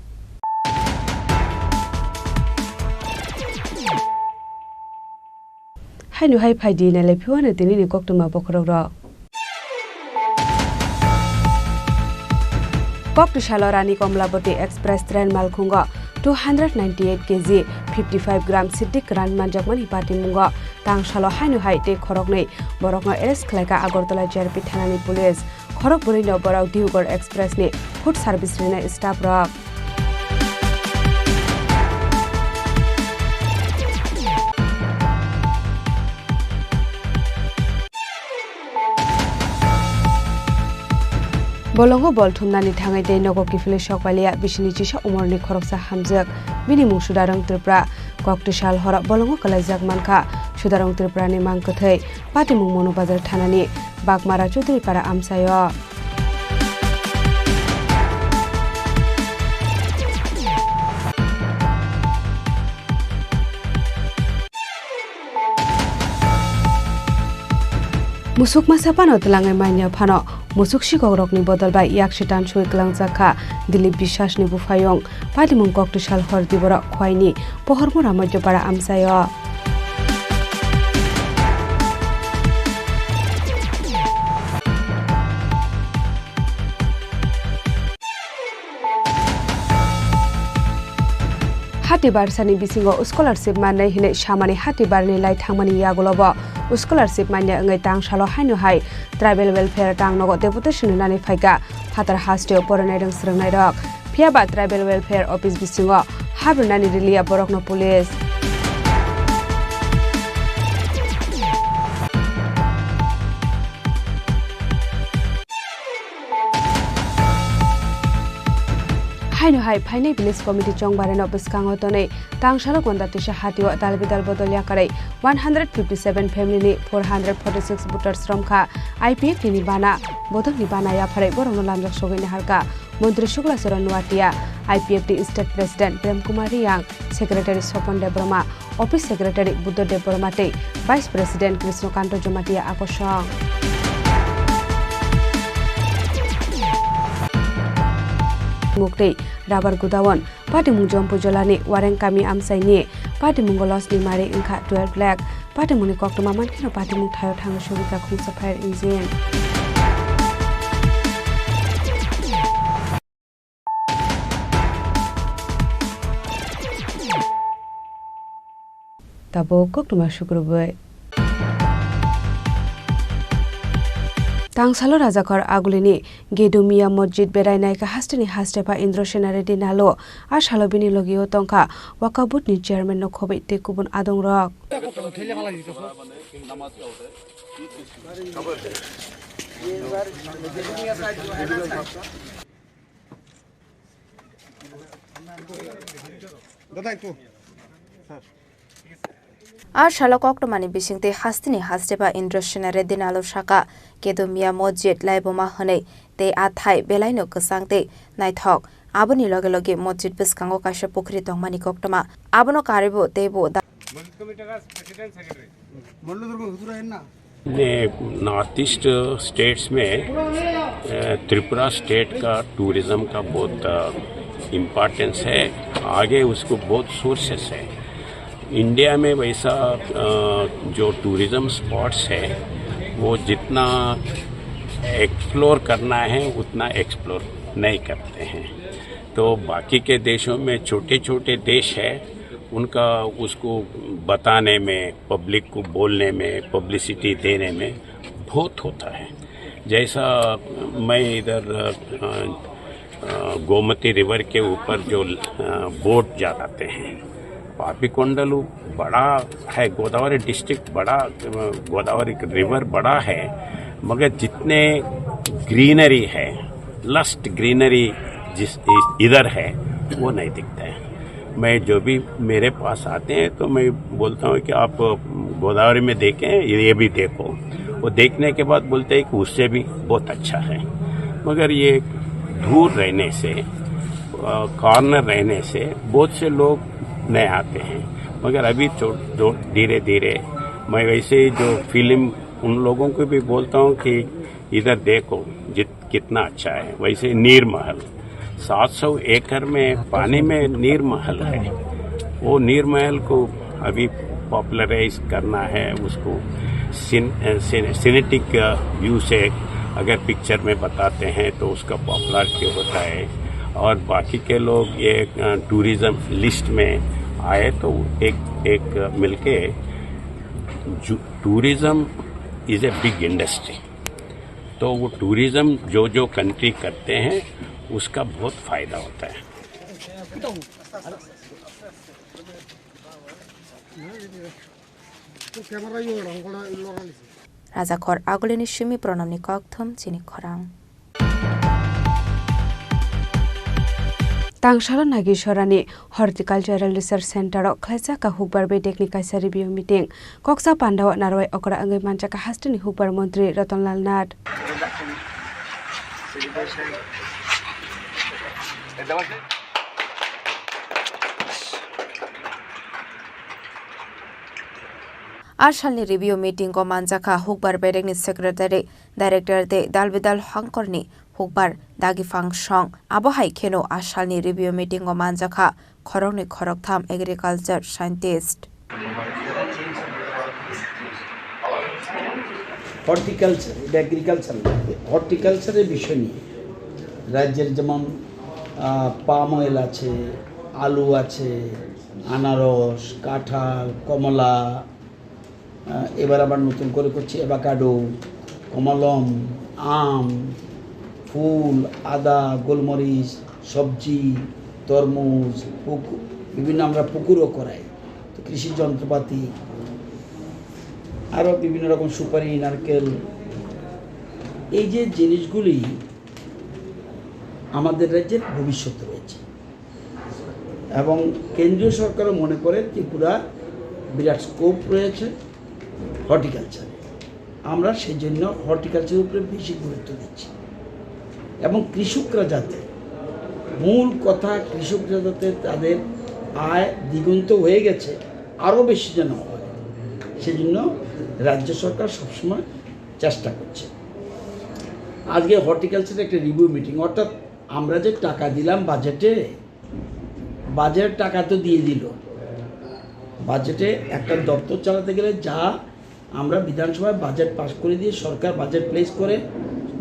Haino hai phaidi nailai phiwano tinini koktwma bokhorokrok. Koktwsalo Rani Komlabati Express train malkhungo two hundred ninety eight K G, fifty five gram siddik kwran manjakmani patimungo. Tangsalo haino hai tei khoroknwi borokno arrest khlaikha Agartala J R P thanani police. Khorok bwrwino borok Diyugor Express ni food service rinai staff rok. Bolongo bol thumnani thangwi tei nogo kiphilwi sok pailiya bisini chisa umorni khoroksa hamjwk. Bini mung Sudarong Tripura. Koktwsal horo bolongo kwlaijak mankha Sudarong Tripurani mang kwthwi. Patimung Monu Bazar thanani Bakmara Chudripara amchaio. Musuk masa phano twlangwi manya phano musuk sikokrokni bodol bai yak sitan sui kwlangjak kha Dilip Biswasni buphayung. Patimung koktwsal hor diborok Khwaini Pohormura Moityopara amchaio. Hati barsani bisingo scholarship mannai hinwi samani hati barni lai thangmani yagulobo scholarship manya wngwi tangsalo haino hai Tribal Welfare tangnogo deputation rwnani phaikha phatar hasteo porinai rwng swrwngnairok. Phiyaba Tribal Welfare Office bisingo habrwnani riliya borokno police. Haino hai phainai Village Committee chongbareno bwskango tonwi tangsalo Gonda Tisa hatio dalbidal bodol yakarwi one hundred fifty seven family ni four hundred forty six voters romkha. I P F T ni bana, bodolni bana yapharwi borokno lamjak sogwi naharkha Montri Shukla Charan Noatia, I P F T State President Prem Kumar Reang, Secretary Sopon Debbarma, Office Secretary Buddha Debbarma tei Vice President Krishna Kanto Jamatia akosong. Muktwi Rabar Godown, patimung Jompu Jolani Wareng Kami Amchaini, patimungo loss ni mari wngkha twelve lakh, patimungni koktwma mankheno patimung thaio thangwi sugikha khungsa fire engine. Tabuk koktwma sukrubwi. Tangsalo Rajakhor Agulini Gedumiya Masjid berai naikha hasteni hastepha Indra Sena Reddy Nalu. A salo bini logio tongkha Waqf Board ni chairman no khobwi tei kubun adongrok. A salo koktwmani bisingtwi hasteni hastepha Indra Sena Reddy Nalu saka, Gedumiya Masjid laibuma hwnwi tei a thai belaino kwchang tei naithok. Aboni loge loge masjid bwskango kaisa pukhri tongmani koktwma. Abono karwibo teibo da- ने north east states में, अ, त्रिपुरा स्टेट का टूरिज्म का बहुत, अ, इम्पोर्टेंस है। आगे उसको बहुत सोर्सेस है। इंडिया में वैसा, अ, जो टूरिज्म स्पॉट्स है, वो जितना एक्सप्लोर करना है, उतना एक्सप्लोर नहीं करते हैं। तो बाकी के देशों में छोटे-छोटे देश है, उनका उसको बताने में, पब्लिक को बोलने में, पब्लिसिटी देने में बहुत होता है। जैसा मैं इधर, अ, अ, गोमती रिवर के ऊपर जो, अ, बोट चलाते हैं, पापीकोंडलू बड़ा है, गोदावरी डिस्ट्रिक्ट बड़ा, अ, गोदावरी रिवर बड़ा है, मगर जितने ग्रीनरी है, लस्ट ग्रीनरी जिस, इस, इधर है, वो नहीं दिखता है। मैं जो भी मेरे पास आते हैं, तो मैं बोलता हूँ कि आप गोदावरी में देखें, ये भी देखो। वो देखने के बाद बोलते हैं कि उससे भी बहुत अच्छा है। मगर ये दूर रहने से, अ, कॉर्नर रहने से बहुत से लोग नहीं आते हैं। मगर अभी तो, तो धीरे-धीरे मैं वैसे ही जो फिल्म उन लोगों को भी बोलता हूँ कि इधर देखो, जित-, कितना अच्छा है। वैसे नीर महल, सात सौ एकड़ में पानी में नीर महल है। वो नीर महल को अभी पॉपुलराइज करना है, उसको सिन-, अ, सिन-, सिनेटिक, अ, व्यू से अगर पिक्चर में बताते हैं तो उसका पॉपुलैरिटी होता है। और बाकी के लोग ये, अ, टूरिज्म लिस्ट में आए तो एक, एक मिलके जो tourism is a big industry. तो वो टूरिज्म जो जो कंट्री करते हैं, उसका बहुत फायदा होता है। Rajakhor Agulini simi Pranamni kokthum chini khorang. Tangsalo Nagisorani Horticultural Research Center o khlaijak kha hukbar bedekni kaisa review meeting. Koksa pandao narwai okra wngwi manjak kha hasteni hukbar montri Ratanlal Nath. A salni review meeting o manjak kha hukbar bedekni secretary, director tei dalbidal hangkorni hukbar dagi phangsong. Abo hai kheno a salni review meeting o manjak kha khoroknwi khoroktham agriculture scientist. Horticulture, এটা এগ্রিকালচার না, হর্টিকালচারের বিষয় নিয়ে রাজ্যের যেমন, আহ, palm oil আছে, আলু আছে, আনারস, কাঁঠাল, কমলা, আহ, এবার আবার নতুন করে করছি অ্যাভোকাডো, কমলম, আম, ফুল, আদা, গোলমরিচ, সবজি, তরমুজ, পুকু-, বিভিন্ন আমরা পুকুরও করাই। তো কৃষি যন্ত্রপাতি, আরও বিভিন্ন রকম সুপারি, নারকেল, এই যে জিনিসগুলি আমাদের রাজ্যের ভবিষ্যৎ রয়েছে। এবং কেন্দ্রীয় সরকারও মনে করে ত্রিপুরা বিরাট স্কোপ রয়েছে হর্টিকালচারে। আমরা সেই জন্য হর্টিকালচারের উপরে বেশি গুরুত্ব দিচ্ছি। এবং কৃষকরা যাতে, মূল কথা, কৃষকরা যাতে তাদের আয় দ্বিগুণিত হয়ে গেছে, আরও বেশি যেন হয়, সেজন্য রাজ্য সরকার সবসময় চেষ্টা করছে। আজকে হর্টিকালচার একটা রিভিউ মিটিং, অর্থাৎ আমরা যে টাকা দিলাম বাজেটে, বাজেট টাকা তো দিয়ে দিল। বাজেটে একটা দপ্তর চালাতে গেলে যা আমরা বিধানসভায় বাজেট পাস করে দিয়ে সরকার বাজেট প্লেস করে,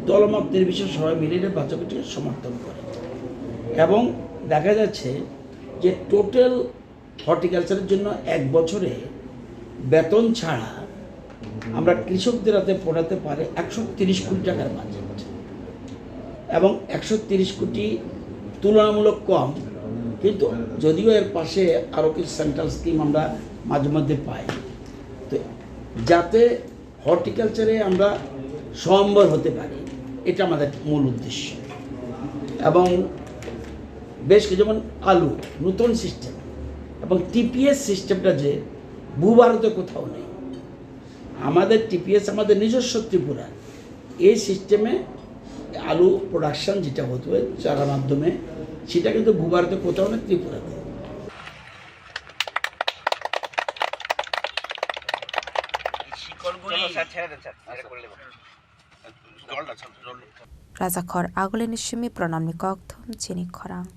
দলমত নির্বিশেষে সবাই মিলে এটা বাজেটকে সমর্থন করে। এবং দেখা যাচ্ছে যে টোটাল হর্টিকালচারের জন্য এক বছরে বেতন ছাড়া আমরা কৃষকদের হাতে পড়াতে পারে একশো তিরিশ কোটি টাকার বাজেট। এবং একশো তিরিশ কোটি তুলনামূলক কম, কিন্তু যদিও এর পাশে আরও কিছু সেন্ট্রাল স্কিম আমরা মাঝে মধ্যে পাই। তো যাতে হর্টিকালচারে আমরা স্বয়ম্ভর হতে পারি, এটা আমাদের মূল উদ্দেশ্য। এবং বেশ কিছু, যেমন আলু, নতুন সিস্টেম, এবং টিপিএস সিস্টেমটা যে ভূভারতে কোথাও নেই। আমাদের টিপিএস আমাদের নিজস্ব ত্রিপুরা। এই সিস্টেমে আলু প্রোডাকশন যেটা হতো চারার মাধ্যমে, সেটা কিন্তু ভূভারতে কোথাও নেই, ত্রিপুরাতে। Rajakhor agulini simi pranamni kokthum chini khorang.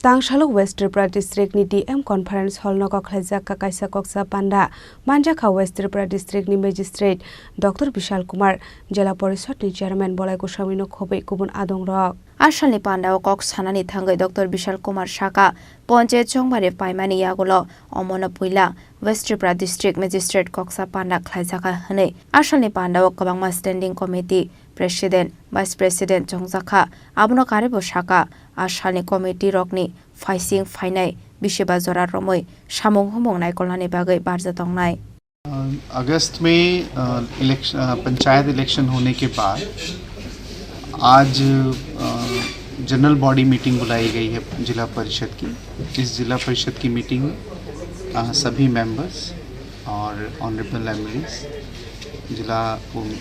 Tangsalo West Tripura district ni D M conference hall nogo khlaijak kaisa koksa panda manjakha West Tripura district ni magistrate Doctor Bishal Kumar, Jela Porishad ni chairman Bolai Goswami no khobwi kubun adong rok. Asalni pandao kok sanani thangwi Doctor Bishal Kumar saka, Ponchayat Chongbari paimani yagulo omono puila West Tripura District Magistrate koksa panda khlaijakha hwnwi asalni pandao kwbangma Standing Committee, President, Vice President chongjakha. Abono karibo saka, asalni committee rokni phaising phainai bisiba jora romwi samung humung naikolnani bagwi barja tongnai. अगस्त में इलेक्शन, पंचायत इलेक्शन होने के बाद आज general body meeting बुलाई गई है जिला परिषद की। इस जिला परिषद की मीटिंग में सभी मेंबर्स और ऑनरेबल एमएलएस, जिला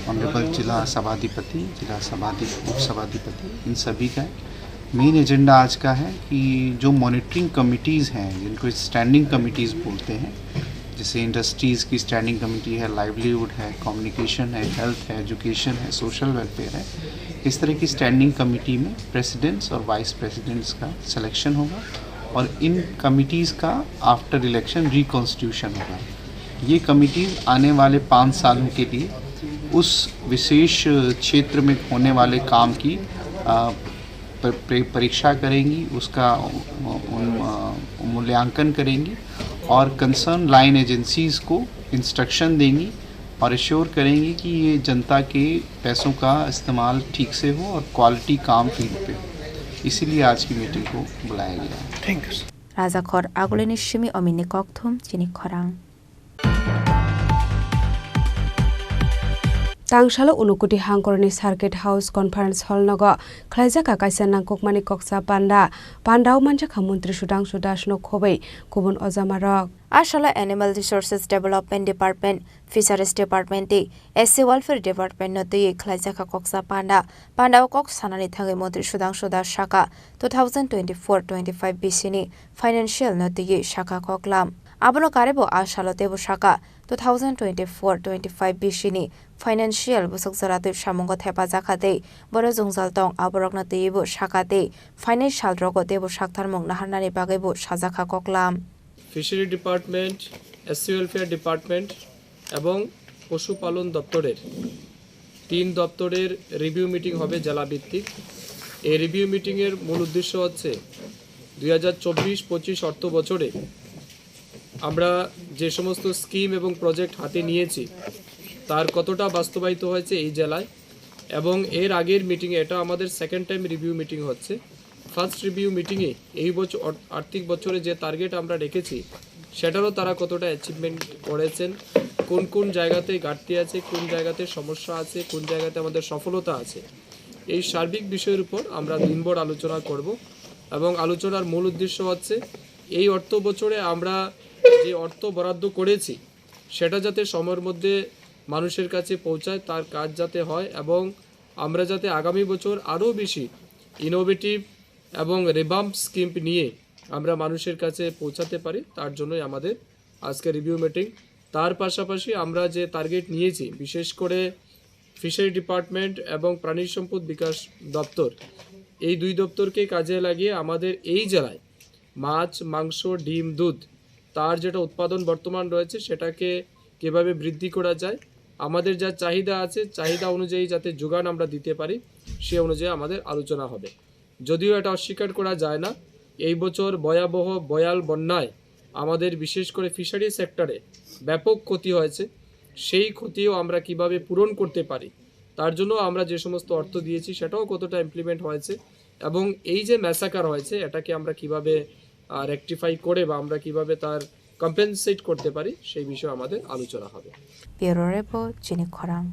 ऑनरेबल जिला सभाधिपति, जिला सभाधि उपसभाधिपति, इन सभी का मेन एजेंडा आज का है कि जो मॉनिटरिंग कमिटीज़ हैं, जिनको स्टैंडिंग कमिटीज़ बोलते हैं, जैसे इंडस्ट्रीज़ की स्टैंडिंग कमेटी है, लाइवलीहुड है, कम्युनिकेशन है, हेल्थ है, एजुकेशन है, सोशल वेलफेयर है, इस तरह की स्टैंडिंग कमेटी में प्रेसिडेंट्स और वाइस प्रेसिडेंट्स का सिलेक्शन होगा और इन कमिटीज़ का आफ्टर इलेक्शन रिकॉन्स्टिट्यूशन होगा। ये कमिटीज़ आने वाले पाँच सालों के लिए उस विशेष क्षेत्र में होने वाले काम की परीक्षा करेंगी, उसका मूल्यांकन करेंगी और कंसर्न लाइन एजेंसीज को इंस्ट्रक्शन देंगी और एश्योर करेंगी कि ये जनता के पैसों का इस्तेमाल ठीक से हो और क्वालिटी काम फील्ड पे हो। इसीलिए आज की मीटिंग को बुलाया गया है। Thank you, sir. Rajakhor agulini simi omini kokthum chini khorang. Tangsalo Unukoti Hangkorni Circuit House Conference Hall nogo khlaijak kaisa nangkukmani koksa panda. Pandao manjakha Montri Sudhangshu Das no khobwi kubun ojamarok. Asala Animal Resources Development Department, Fisheries Department tei S C Welfare Department no twiwi khlaijakha koksa panda. Pandao kok sanani thangwi Montri Sudhangshu Das saka two thousand twenty-four twenty-five bisini financial no twiwi saka koklam. Abono karibo a salo teibo saka two thousand twenty-four twenty-five bisini financial bwswk jora twi samungo thepajakha tei boro jwngjal tong aborokno twiwibo saka tei phainai salrogo teibo saktharmung naharnani bagwibo sajakha koklam. Fishery department, SC welfare department এবং পশুপালন দপ্তরের তিন দপ্তরের review meeting হবে জেলা ভিত্তিক। এই রিভিউ মিটিংয়ের মূল উদ্দেশ্য হচ্ছে দুই হাজার চব্বিশ পঁচিশ অর্থ বছরে আমরা যে সমস্ত স্কিম এবং প্রজেক্ট হাতে নিয়েছি, তার কতটা বাস্তবায়িত হয়েছে এই জেলায়। এবং এর আগের মিটিংয়ে, এটা আমাদের সেকেন্ড টাইম রিভিউ মিটিং হচ্ছে, ফার্স্ট রিভিউ মিটিংয়ে এই বছর অর-, আর্থিক বছরে যে টার্গেট আমরা রেখেছি, সেটারও তারা কতটা অ্যাচিভমেন্ট করেছেন, কোন কোন জায়গাতে ঘাটতি আছে, কোন জায়গাতে সমস্যা আছে, কোন জায়গাতে আমাদের সফলতা আছে, এই সার্বিক বিষয়ের উপর আমরা দিনভর আলোচনা করব। এবং আলোচনার মূল উদ্দেশ্য হচ্ছে এই অর্থ বছরে আমরা যে অর্থ বরাদ্দ করেছি, সেটা যাতে সময়ের মধ্যে মানুষের কাছে পৌঁছায়, তার কাজ যাতে হয়, এবং আমরা যাতে আগামী বছর আরও বেশি ইনোভেটিভ এবং রিভাম্প স্কিম নিয়ে আমরা মানুষের কাছে পৌঁছাতে পারি, তার জন্যই আমাদের আজকে রিভিউ মিটিং। তার পাশাপাশি আমরা যে টার্গেট নিয়েছি, বিশেষ করে ফিশারি ডিপার্টমেন্ট এবং প্রাণী সম্পদ বিকাশ দপ্তর, এই দুই দপ্তরকে কাজে লাগিয়ে আমাদের এই জেলায় মাছ, মাংস, ডিম, দুধ, তার যেটা উৎপাদন বর্তমান রয়েছে, সেটাকে কিভাবে বৃদ্ধি করা যায়, আমাদের যা চাহিদা আছে, চাহিদা অনুযায়ী যাতে যোগান আমরা দিতে পারি, সে অনুযায়ী আমাদের আলোচনা হবে। যদিও এটা অস্বীকার করা যায় না, এই বছর ভয়াবহ ভয়াল বন্যায় আমাদের, বিশেষ করে ফিশারি সেক্টরে ব্যাপক ক্ষতি হয়েছে। সেই ক্ষতিও আমরা কিভাবে পূরণ করতে পারি, তার জন্য আমরা যে সমস্ত অর্থ দিয়েছি, সেটাও কতটা ইমপ্লিমেন্ট হয়েছে, এবং এই যে ম্যাসাকার হয়েছে, এটাকে আমরা কিভাবে, আহ, রেকটিফাই করে বা আমরা কিভাবে তার কম্পেনসেট করতে পারি, সেই বিষয়ে আমাদের আলোচনা হবে। Bureau Report, Chini Khorang.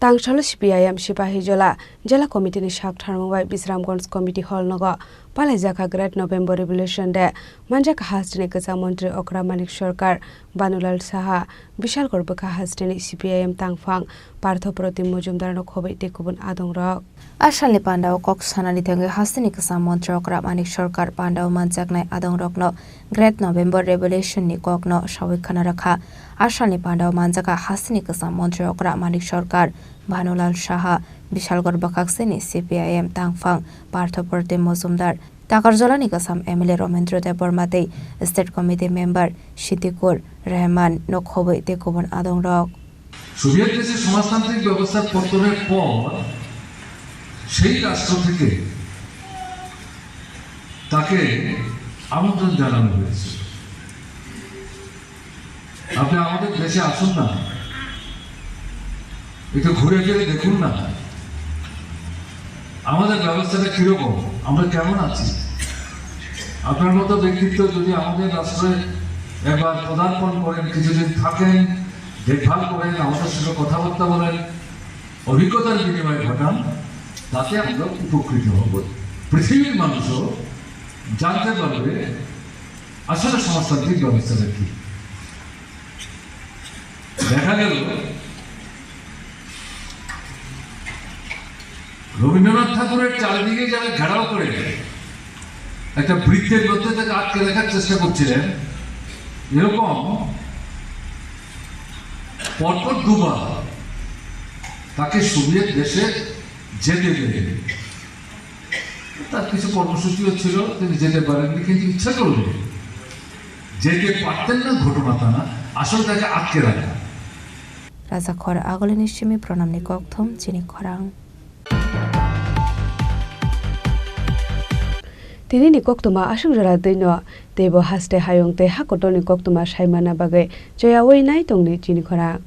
Tangsalo C P I M Sipahijola Jela Committee ni sak tharmung bai Bisramganj Committee Hall nogo palaijakha Great November Revolution Day. Manjakha hasteni kwcham montri Okra Manik Sarkar, Bhanulal Saha, Bishalgarh bwkha hasteni C P I M tangphang Partho Pratim Mojumdar no khobwi tei kubun adongrok. A salni pandao kok sanani thangwi hasteni kwcham montri Okra Manik Sarkar pandao manjaknai adongrokno Great November Revolution ni kokno sawi khna rwkha. A salni pandao manjakha hasteni kwcham montri Okra Manik Sarkar, Bhanulal Saha, Bishalgarh bwkhakseni C P I M tangphang Partho Pratim Mojumdar, Takarjolani kwcham M L A Ramendra Debbarma tei State Committee Member Siddiqur Rahman no khobwi tei kubun adongrok. Soviet দেশে সমাজতান্ত্রিক ব্যবস্থার পতনের পর সেই রাষ্ট্র থেকে তাকে আমন্ত্রণ জানানো হয়েছে। আপনি আমাদের দেশে আসুন না, একটু ঘুরে ফিরে দেখুন না, আমাদের ব্যবস্থাটা কিরকম, আমরা কেমন আছি। আপনার মতো ব্যক্তিত্ব যদি আমাদের রাষ্ট্রে একবার পদার্পণ করেন, কিছুদিন থাকেন, দেখভাল করেন, আমাদের সঙ্গে কথাবার্তা বলেন, অভিজ্ঞতার বিনিময় ঘটান, তাতে আমরা উপকৃত হব। পৃথিবীর মানুষও জানতে পারবে আসলে সমাজতান্ত্রিক ব্যবস্থাটা কি। দেখা গেল রবীন্দ্রনাথ ঠাকুরের চারিদিকে যারা ঘেরাও করে একটা বৃত্তের মধ্যে তাকে আটকে রাখার চেষ্টা করছিলেন, এরকম পরপর দুবার তাকে সোভিয়েত দেশে যেতে দেয়নি। তার কিছু কর্মসূচিও ছিল, তিনি যেতে পারেননি, কিন্তু ইচ্ছা করলে যেতে পারতেন না, ঘটনা তা না, আসলে তাকে আটকে রাখা। Raja Khor Agolini simi pranamni kokthom chini khorang. Tinini koktwma aswk jora twino teibo haste hayung tei hakotorni koktwma saimana bagwi choyaui nai tongni chini khorang.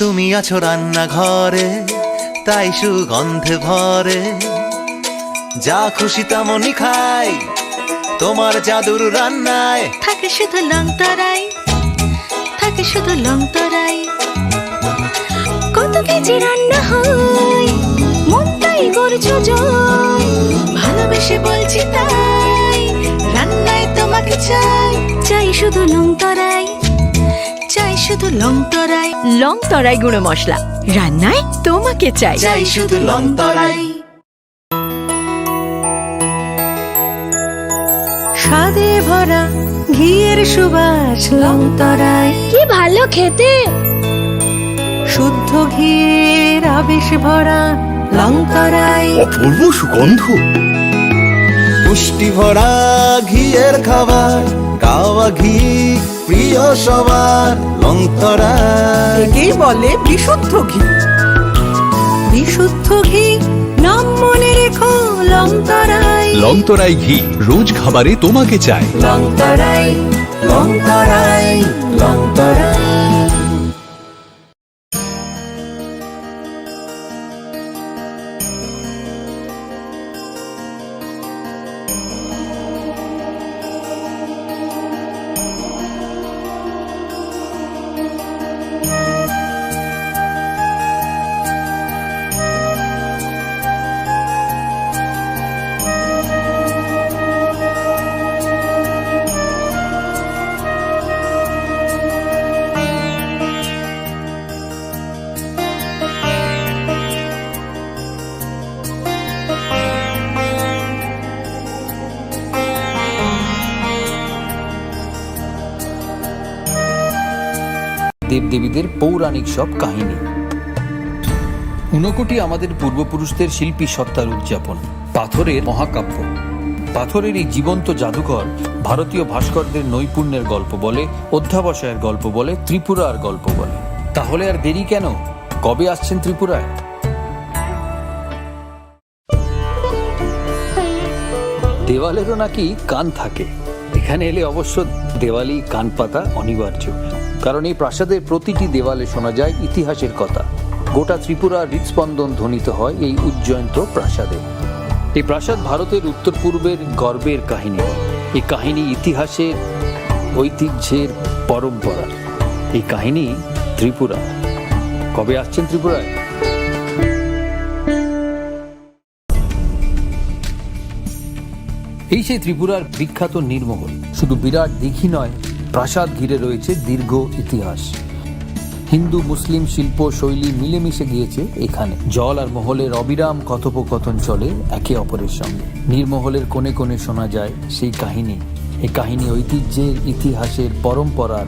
তুমি আছো রান্নাঘরে, তাই সুগন্ধে ভরে। যা খুশি তেমনই খাই, তোমার জাদুর রান্নায়। থাকে শুধু লংতরাই, থাকে শুধু লংতরাই। কত কেজি রান্না হয়, মনটাই করছো জয়। ভালোবেসে বলছি তাই, রান্নায় তোমাকে চাই, চাই শুধু লংতরাই। চাই শুধু লং তরাই। লং তরাই গুঁড়ো মশলা, রান্নায় তোমাকে চাই। চাই শুধু লং তরাই। স্বাদে ভরা ঘিয়ের সুবাস লং তরাই। কি ভালো খেতে। শুদ্ধ ঘিয়ের আবেশ ভরা লং তরাই। অপূর্ব সুগন্ধ। পুষ্টি ভরা ঘিয়ের খাবার, কাওয়া ঘি প্রিয় সবার, লং তরাই। একেই বলে বিশুদ্ধ ঘি। বিশুদ্ধ ঘি, নাম মনে রেখো লং তরাই। লং তরাই ঘি, রোজ খাবারে তোমাকে চাই। লং তরাই, লং তরাই, লং তরাই। দেবদেবীদের পৌরাণিক সব কাহিনী। ঊনকোটি আমাদের পূর্বপুরুষদের শিল্পী সত্তার উদযাপন। পাথরের মহাকাব্য। পাথরের এই জীবন্ত জাদুঘর ভারতীয় ভাস্করদের নৈপুণ্যের গল্প বলে, অধ্যাবসায়ের গল্প বলে, ত্রিপুরার গল্প বলে। তাহলে আর দেরি কেন? কবে আসছেন ত্রিপুরায়? দেওয়ালেরও নাকি কান থাকে। এখানে এলে অবশ্য দেওয়ালি কান পাতা অনিবার্য, কারণ এই প্রাসাদের প্রতিটি দেওয়ালে শোনা যায় ইতিহাসের কথা। গোটা ত্রিপুরার হৃদস্পন্দন ধ্বনিত হয় এই উজ্জয়ন্ত প্রাসাদে। এই প্রাসাদ ভারতের উত্তর পূর্বের গর্বের কাহিনী। এই কাহিনী ইতিহাসের, ঐতিহ্যের পরম্পরা। এই কাহিনী ত্রিপুরা। কবে আসছেন ত্রিপুরায়? এই সেই ত্রিপুরার বিখ্যাত নীরমহল। শুধু বিরাট দিঘি নয়, প্রাসাদ ঘিরে রয়েছে দীর্ঘ ইতিহাস। হিন্দু মুসলিম শিল্প শৈলী মিলেমিশে গিয়েছে এখানে। জল আর মহলের অবিরাম কথোপকথন চলে একে অপরের সঙ্গে। নীরমহলের কোণে কোণে শোনা যায় সেই কাহিনী। এই কাহিনী ঐতিহ্যের, ইতিহাসের, পরম্পরার